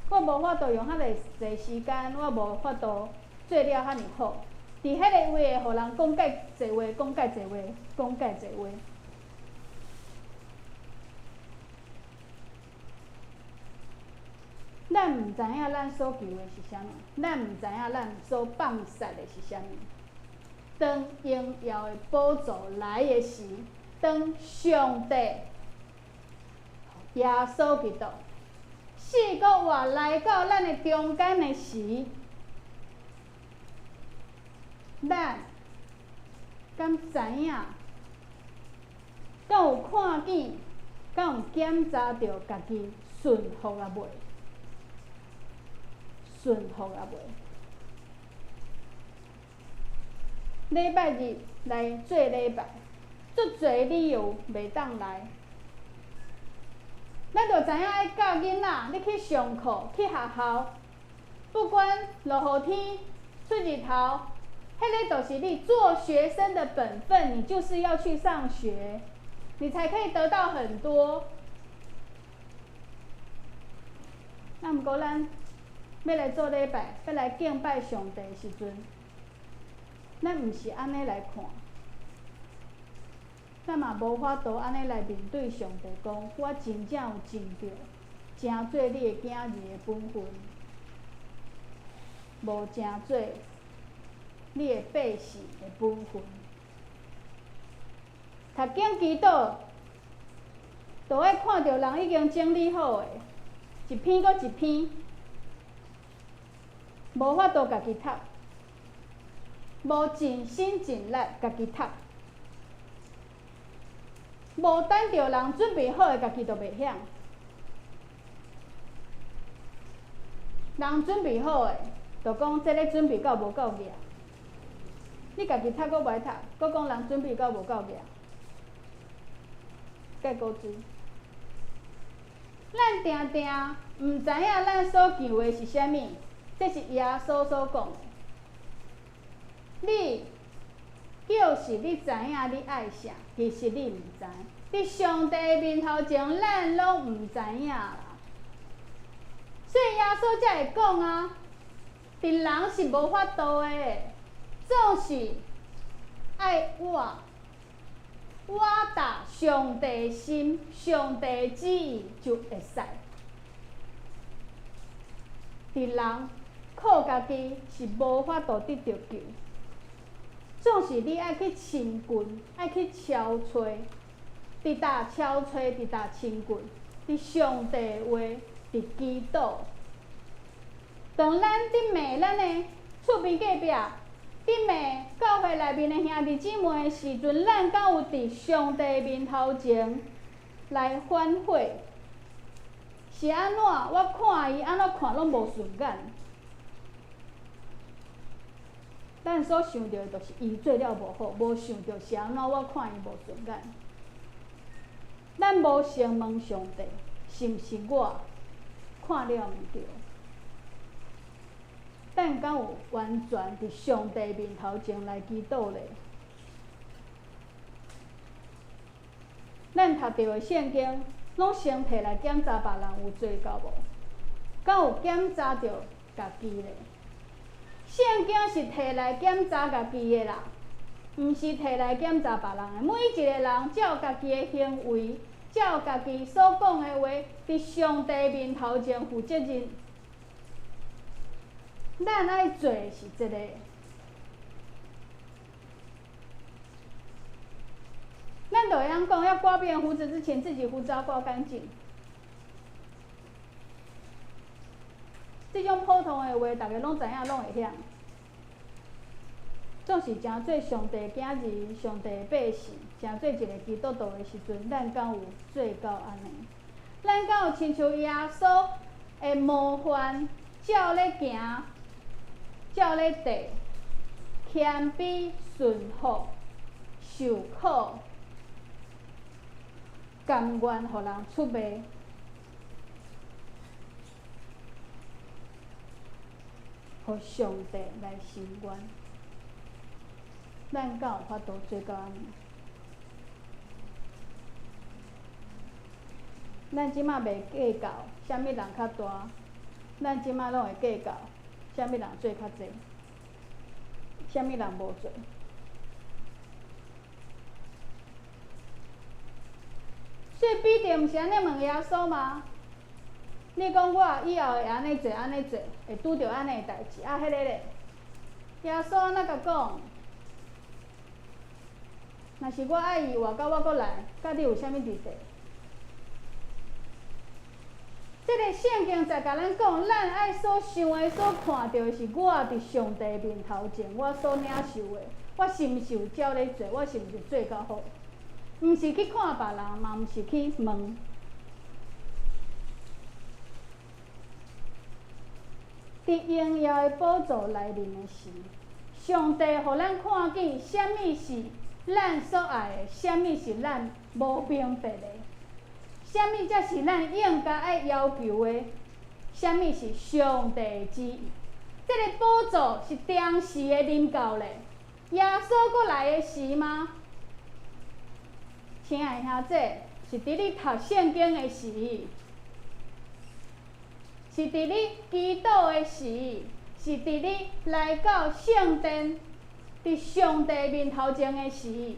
我無法度用遐爾濟時間，我無法度做了遐爾好。佇彼个位會予人講介濟話，講介濟話，講介濟話。咱毋知影咱所求的是啥物，咱毋知影咱所放殺的是啥物。當榮耀的寶座來的時，當上帝耶穌基督四個活來到咱的中間的時，咱敢知影？敢有看見？敢有檢查著家己順服啊未？順服啊未？禮拜日來做禮拜，足濟理由袂當來。咱就知影愛教囡仔，你去上課、去學校，不管落雨天、出日頭，彼个就是你做學生的本分，你就是要去上學，你才可以得到很多。啊，毋過咱欲來做禮拜，欲來敬拜上帝的時陣，咱毋是按呢來看，咱嘛無法度按呢來面對上帝講，我真正有盡著，成做你的囝兒的本分，無成做你的百姓的本分。讀經祈禱，就愛看著人已經整理好的，一篇閣一篇，無法度家己讀，無盡心盡力家己讀，無等著人準備好的，家己就袂曉。人準備好的，就講這个準備夠無夠額。你家己讀閣袂讀，閣講人準備夠無夠額，計古追。咱定定毋知影咱所求的是啥物，這是耶穌所講的。你就是你知影你愛啥，其實你毋知。佇上帝面頭前，咱攏毋知影啦。所以耶穌才會講啊，佇人是無法度的，總是愛我，我搭上帝心、上帝旨意就會使。佇人靠家己是無法度得著救。總是你愛去親近，愛去敲揣，佇佗敲揣，佇佗親近，佇上帝話，佇祈禱。當咱佇罵咱的厝邊隔壁，佇罵教會內面的兄弟姊妹的時陣，咱敢有佇上帝面頭前來反悔？是按怎？我看伊按怎看攏無順眼。咱所想著的，就是伊做了無好，無想著是按怎我看伊無順眼。咱無先問上帝，是毋是我看了毋對？咱敢有完全佇上帝面頭前來祈禱咧？咱讀著的聖經，攏先提來檢查別人有做到無？敢有檢查著家己咧？聖經是提來檢查家己的啦，毋是提來檢查別人的。每一個人照家己的行為，照家己所講的話，佇上帝面頭前負責任。咱愛做的是這個。咱就會曉講，要刮別人鬍子之前，自己鬍子要刮乾淨。這種普通的話，逐家攏知影，攏會曉。總是成做上帝囝兒、上帝的百姓，成做一個基督徒的時陣，咱敢有做到按呢？咱敢有親像耶穌的模範，照咧行，照咧綴，謙卑順服，受苦，甘願予人出賣，予上帝來伸冤。咱敢有法度做到按呢？咱這馬袂計較啥物人較大，咱這馬攏會計較啥物人做較濟，啥物人無做。所以彼得毋是按呢問耶穌嗎？你講我以後會按呢做，按呢做，會拄著按呢的代誌啊？彼個咧，耶穌按怎共講？若是我愛伊活到我閣來，佮你有啥物佇底？這個聖經在共咱講，咱愛所想的、所看著的是我佇上帝面頭前，我所領受的，我是毋是有照咧做？我是毋是做較好？毋是去看別人，嘛毋是去問。佇榮耀的寶座來臨的時，上帝予咱看見啥物是咱所愛的，啥物是咱無明白的，啥物才是咱應該愛要求的，啥物是上帝的旨意。這個寶座是定時的臨到咧，耶穌閣來的時嗎？親愛的兄弟，是佇你讀聖經的時，是佇你祈禱的時，是佇你來到聖殿，佇上帝面頭前的時，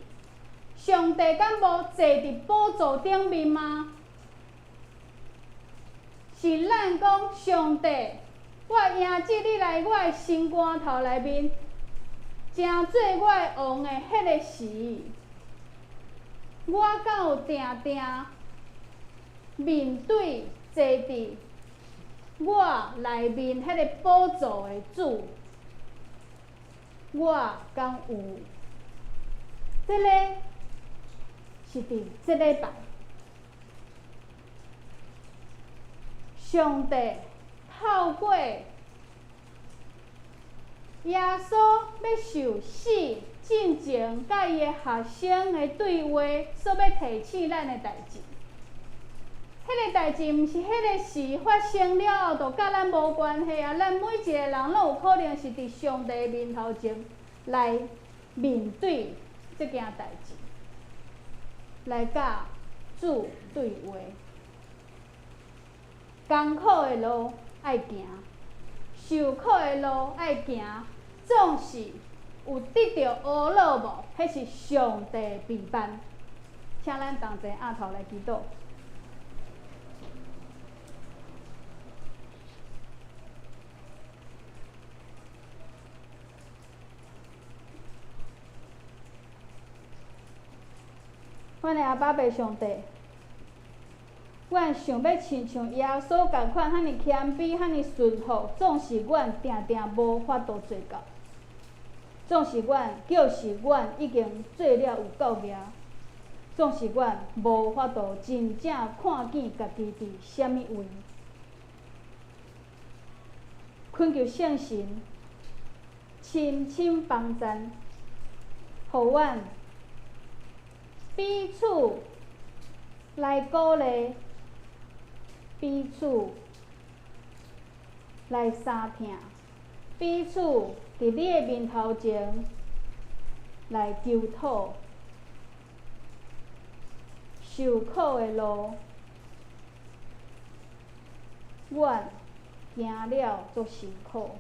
上帝敢無坐佇寶座頂面嗎？是咱講上帝，我迎接你來我的心肝頭內面，成做我的王的彼个時，我敢有定定面對坐佇我內面彼个寶座的主，我敢有？這个是佇這禮拜，上帝透過耶穌欲受死進前，佮伊的學生的對話，所欲提醒咱的代誌。彼個代誌毋是彼个事發生了後，就佮咱無關係啊！咱每一個人攏有可能是佇上帝面頭前來面對這件代誌，來佮主對話。艱苦的路愛行，受苦的路愛行，總是有得著呵咾無？彼是上帝備辦。請咱同齊徛頭來祈禱。阮的阿爸父上帝，阮想欲親像耶穌仝款，遐爾謙卑，遐爾順服，總是阮定定無法度做到。總是阮，就是阮已經做了有夠額，總是阮無法度真正看見家己佇啥物位。懇求聖神深深幫贊，予阮彼此來鼓勵，彼此來相疼，彼此佇你的面頭前來求討受苦的路，阮行了足辛苦，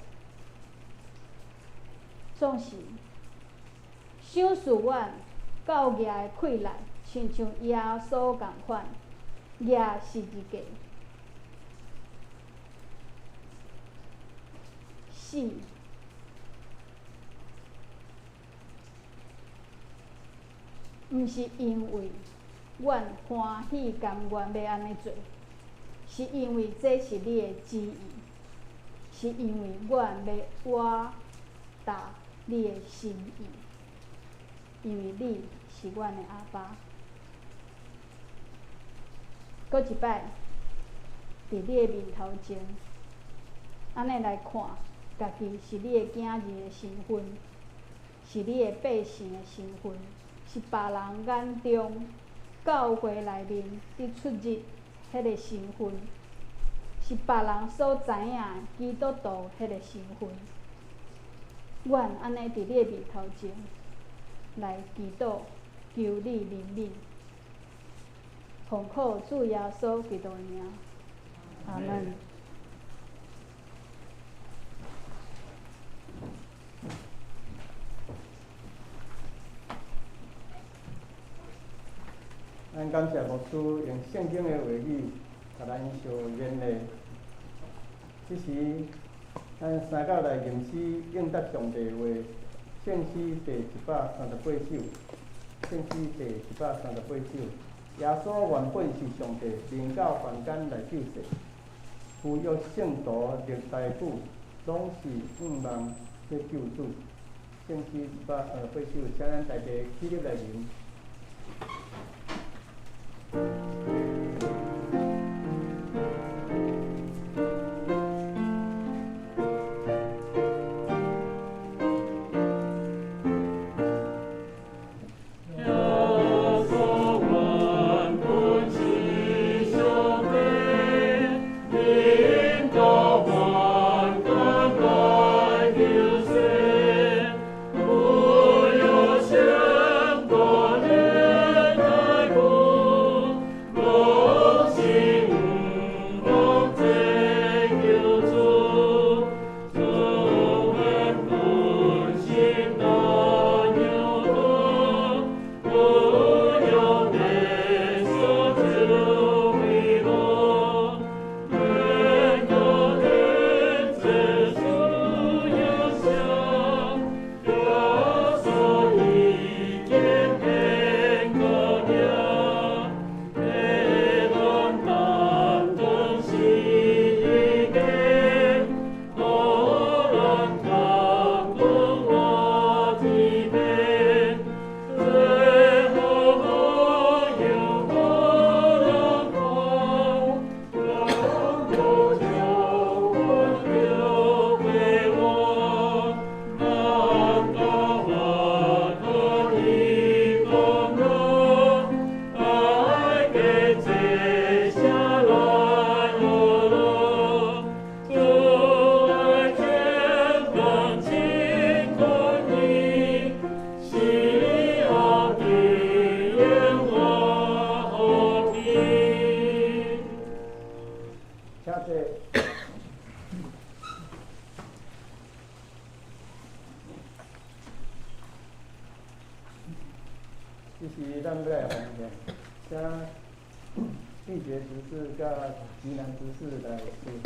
總是賞賜阮夠額的氣力，親像耶穌仝款，舉十字架，死。毋是因為阮歡喜甘願欲按呢做，是因為這是你的旨意，是因為阮欲活達你的心意，因為你是阮的阿爸。閣一擺，佇你的面頭前，按呢來看，家己是你的囝兒的身份，是你的百姓的身份，是別人眼中教會內面佇出入彼个身份，是別人所知影基督徒彼个身份。阮按呢佇你的面頭前來祈禱，求你憐憫，奉靠主耶穌基督的名，阿們。咱感謝牧師用聖經的話語，共咱相勉勵。這時，咱三甲來吟詩應答上帝話，聖詩第138首，聖詩第138首。耶穌原本是上帝，臨到凡間來救世。舊約聖徒歷代久，攏是向望這救主。聖詩138首，請咱大家起立來吟。這時咱欲來奉獻，請畢傑執事佮吉南執事來司獻。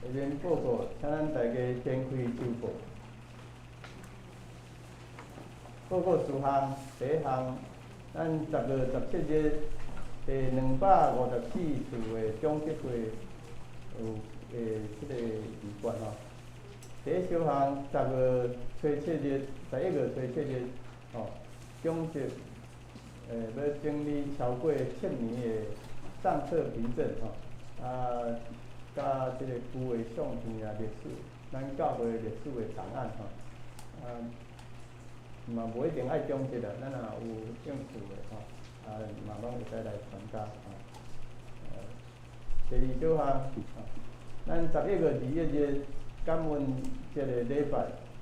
下面報告，請咱大家掀開手報。報告事項，第一項，咱10月17日第254次的總結會有這个議決吼。第一小項，10月初7日，11月初7日，吼，總結欲整理超過7年的帳冊憑證吼，啊，佮這个舊的相片啊、歷史，咱教會歷史的檔案吼，啊，嘛無一定愛總結啦，咱若有興趣的吼，啊，嘛攏會使來參加吼。第二小項，咱11月21日感恩節的禮拜，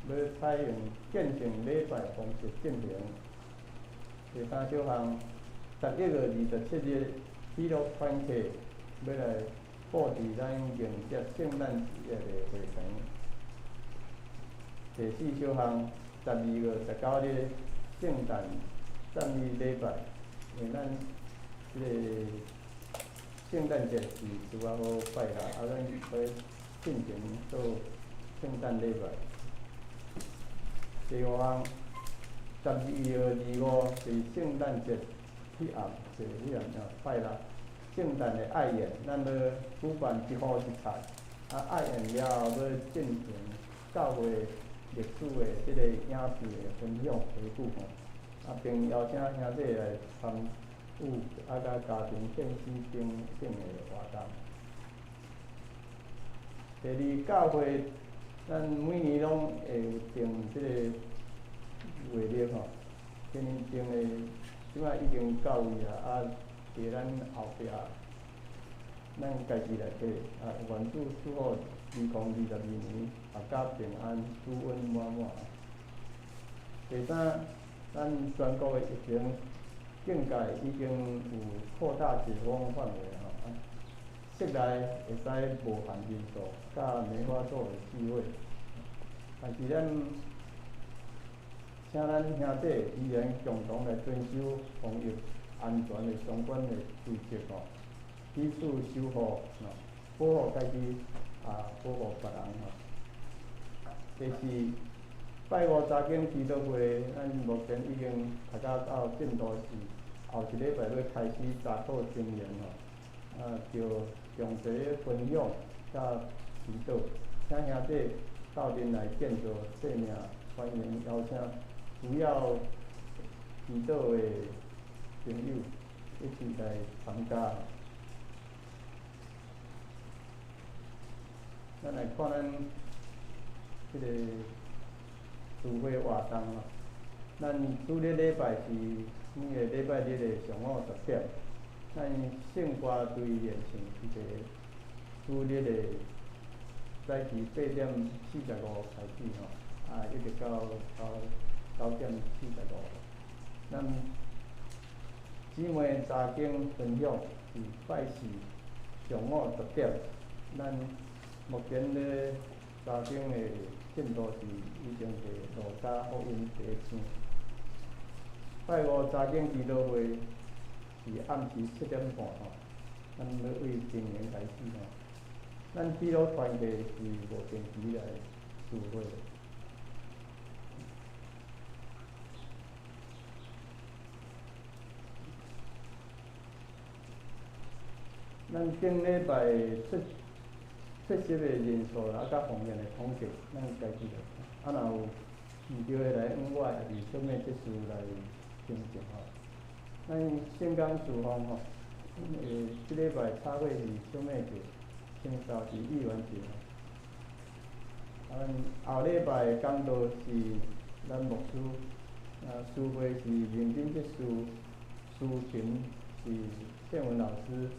欲採用見證禮拜方式進行。第三小項，11月27日，喜樂團契欲來布置咱迎接聖誕節的會場。第四小項，12月19日聖誕讚美禮拜，因為咱這个聖誕節是拄仔好拜六，啊，咱欲進前做聖誕禮拜。第五項，12月25是聖誕節彼暗，是彼暗啊拜六，聖誕的愛宴，咱欲舉辦一戶一菜，啊，愛宴了後欲進行教會歷史的這个影片的分享回顧吼，啊，並邀請兄弟來參與，啊，佮家庭獻詩等等的活動。第二，教會咱每年攏會有定這个月曆吼，今年定的這擺已經到位啊，啊，佇咱後壁，咱家己來提，啊，願主賜福2022年，闔家平安，主恩滿滿。第三，咱全國的疫情境界已經有擴大解封範圍吼，啊，室內會使無限人數，佮沒法度的聚會，但是咱請咱兄弟依然共同來遵守防疫安全的相關的規則吼，彼此守護吼，保護家己，也保護別人吼。第四，拜五查經祈禱會，咱目前已經讀甲到進度是後一禮拜欲開始查考箴言吼，啊，著重齊分享佮祈禱，請兄弟鬥陣來建造生命，歡迎邀請需要祈禱的朋友一起來參加。咱來看咱這个聚會活動吼，咱主日禮拜是每个禮拜日的上午10點，咱聖歌隊練唱是佇主日的早起8點45開始吼，啊，一直到9點45。咱姊妹查經分享是拜四上午10點，咱目前咧查經的進度是已經佇路加福音第一章。拜五查經祈禱會是暗時7點半吼，咱欲對箴言開始吼。咱喜樂團契是無定期來聚會。咱頂禮拜出席的人數啊，佮奉獻的統計，咱家己來看。啊，若有毋對的來向我，抑是小妹執事來更正吼。咱聖工事奉吼，這禮拜插會是小妹做，清掃是議員做吼。啊，咱後禮拜講道是咱牧師，啊，司會是認真執事，司琴是謝文老師，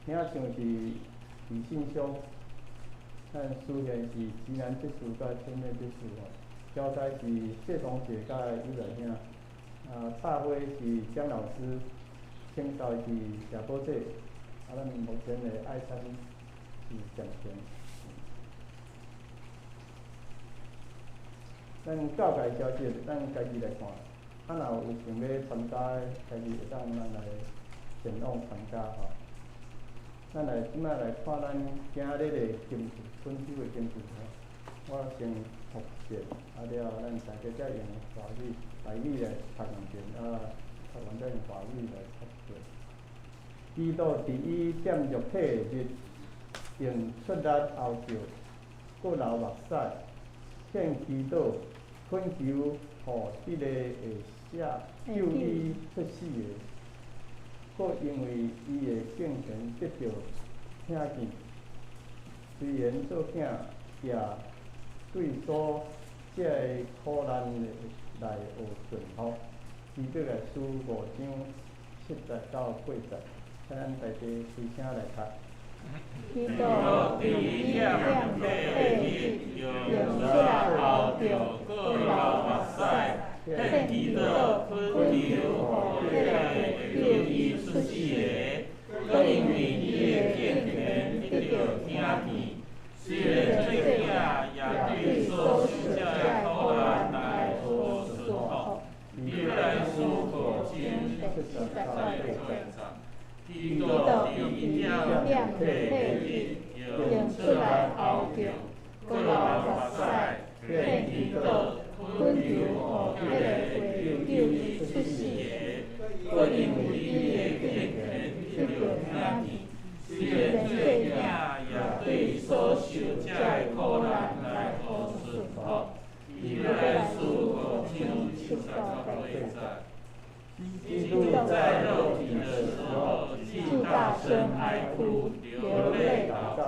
領唱是李信兄，咱司獻是吉南執事佮小妹執事吼，交代是謝同學佮尤來兄，啊，插花是江老師，清掃是謝寶姐，啊，咱目前的愛餐是暫停。咱教界消息，咱家己來看，啊，若有想欲參加的，家己會當咱來前往參加吼。咱來這擺來看咱今日的金句，春秋的金句吼。我先讀一遍，啊了後咱大家才用華語、台語來讀兩遍，啊讀完再用華語來讀一遍。基督佇伊踮肉體的日，用出力哀叫，閣流目屎，向祈禱懇求予彼个會寫救伊出死的，閣因為伊的敬虔得著聽見。雖然做囝，也對所這个苦難來學順服。希伯來書5章7節到8節，請咱大家齊聲來讀。基督佇伊踮肉體的日，用出力哀叫，閣流目屎，向祈禱懇求予彼个會救伊出死的，閣因為伊的敬虔得著聽見。雖然做囝，也對所受這个苦難來學順服。希伯來書5章7節到8節。基督佇伊踮肉體的日，用出力哀叫，閣流目屎，向祈禱懇求予彼个會救伊出死的，閣因為伊的敬虔得著聽見。雖然做囝，也對所受這个苦難來學順服。希伯來書5章7節到8節。基督在肉體的時候，既大聲哀哭，流淚禱告，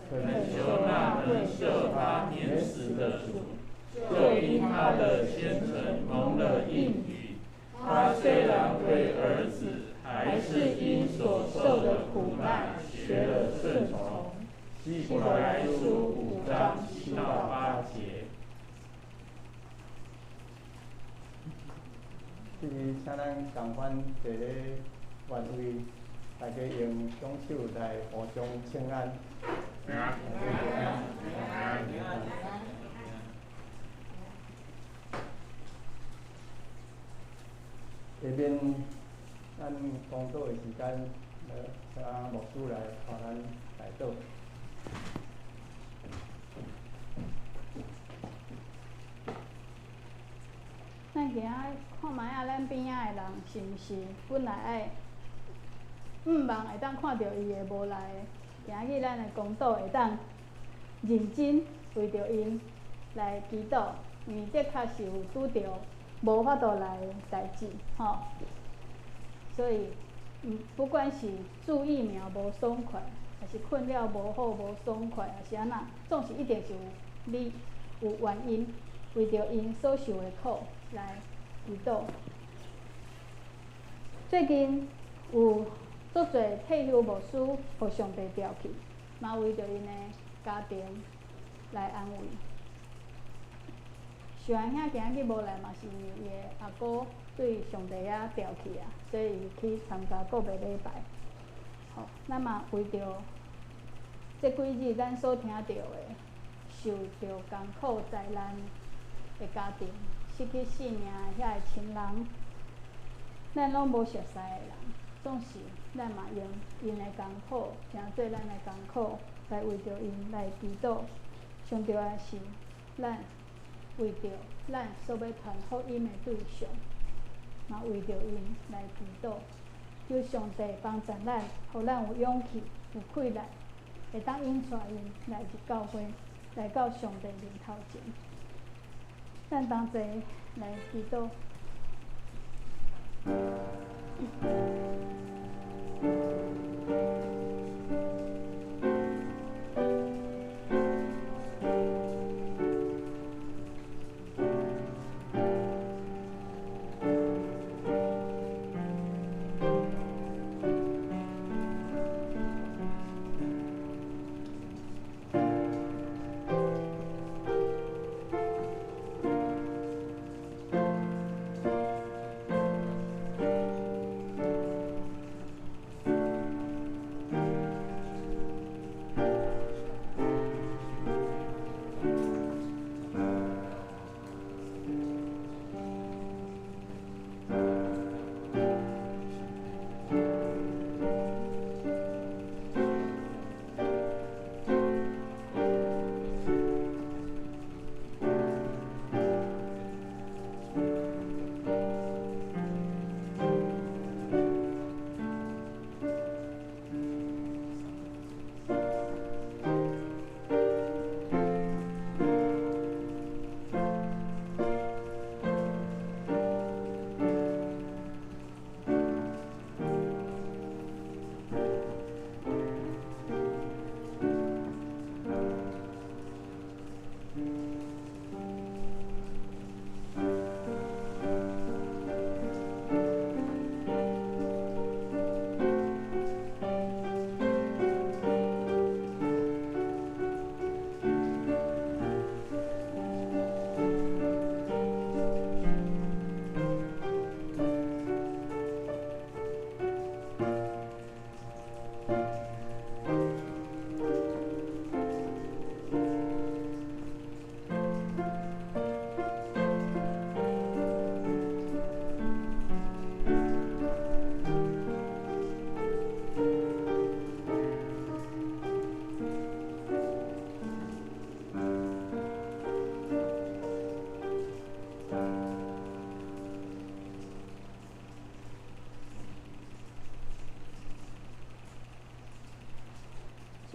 懇求那能救他免死的主，就因他的虔誠蒙了應允。他雖然為兒子，還是因所受的苦難學了順從。希伯來書5章7到8節。這是請咱仝款坐咧原位，大家用雙手來互相請安。平安。平安。下面咱講道的時間，請牧師來帶咱代禱。咱今仔看覓仔，咱邊仔的人是毋是本來愛向望會當看著伊的無來的？今仔日咱的講道會當認真為著𪜶來祈禱，因為的確是有拄著無法度來的代誌，吼。所以，不管是注疫苗無爽快，抑是睏了無好無爽快，抑是按怎，總是一定是有理有原因，為著𪜶所受的苦來祈禱。最近有足濟退休牧師予上帝調去，嘛為著𪜶的家庭來安慰。秀安兄今仔日無來，嘛是因為伊的阿姑對上帝遐調去啊，所以伊去參加告別禮拜。吼，咱嘛為著這幾日咱所聽著的受著艱苦災難的家庭，失去性命的遐个親人，咱攏無熟似的人，總是咱嘛用𪜶的艱苦，成做咱的艱苦，來為著𪜶來祈禱。上重要的是，咱為著咱所欲傳福音的對象，嘛為著𪜶來祈禱，求上帝幫助咱，予咱有勇氣、有氣力，會當引帶𪜶來入教會，來到上帝面頭前。咱同齊來祈禱。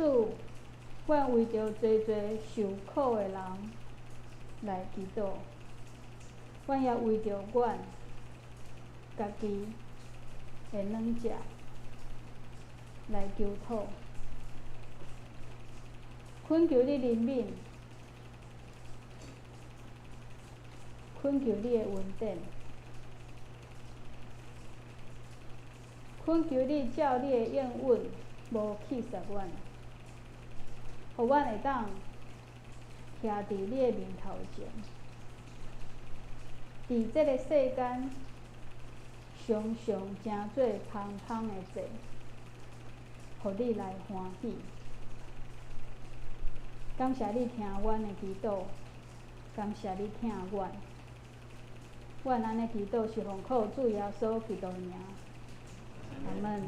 主，阮為著濟濟受苦的人來祈禱，阮也為著阮家己的軟弱來求討，懇求你憐憫，懇求你的恩典，懇求你照你的應允，無棄殺阮，予阮會當徛佇你的面頭前，佇這个世間常常成做芳芳的祭，予你來歡喜。感謝你聽阮的祈禱，感謝你疼阮。阮按呢祈禱是奉靠主耶穌基督的名，阿們。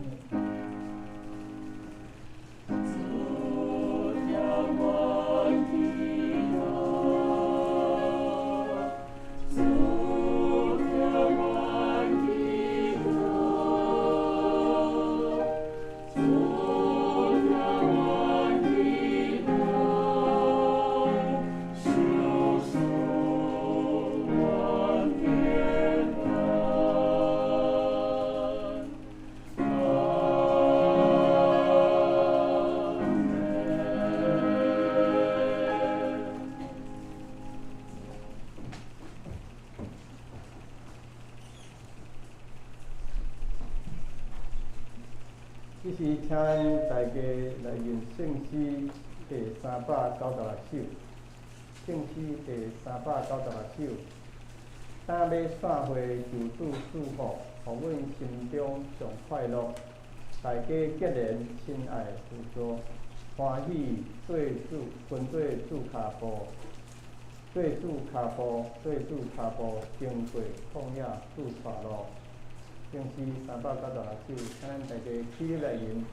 這時，請咱大家來吟聖詩第396首。聖詩第396首。今欲散會，求主賜福，予阮心中上快樂。大家結連親愛互助，歡喜綴主，跟綴主跤步，綴主跤步，綴主跤步，經過曠野主帶路。聖詩396首，請咱大家起立來吟。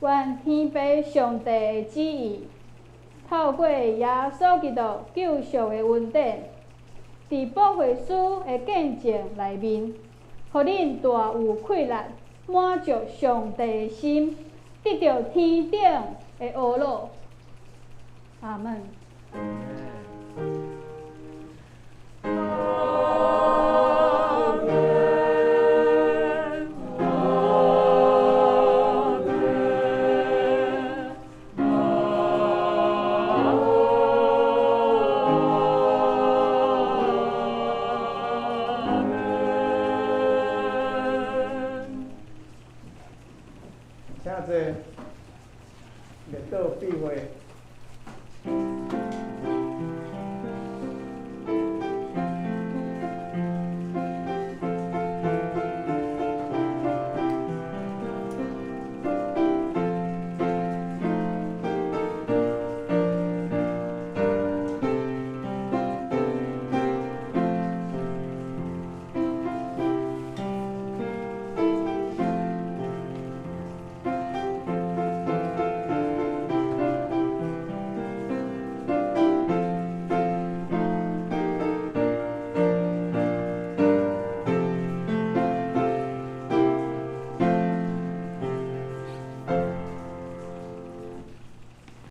願天父上帝的旨意，透過耶穌基督救贖的恩典，佇保惠師的見證內面，予恁大有氣力，滿足上帝的心，得著天頂的呵咾。阿們。請坐，列倒閉會。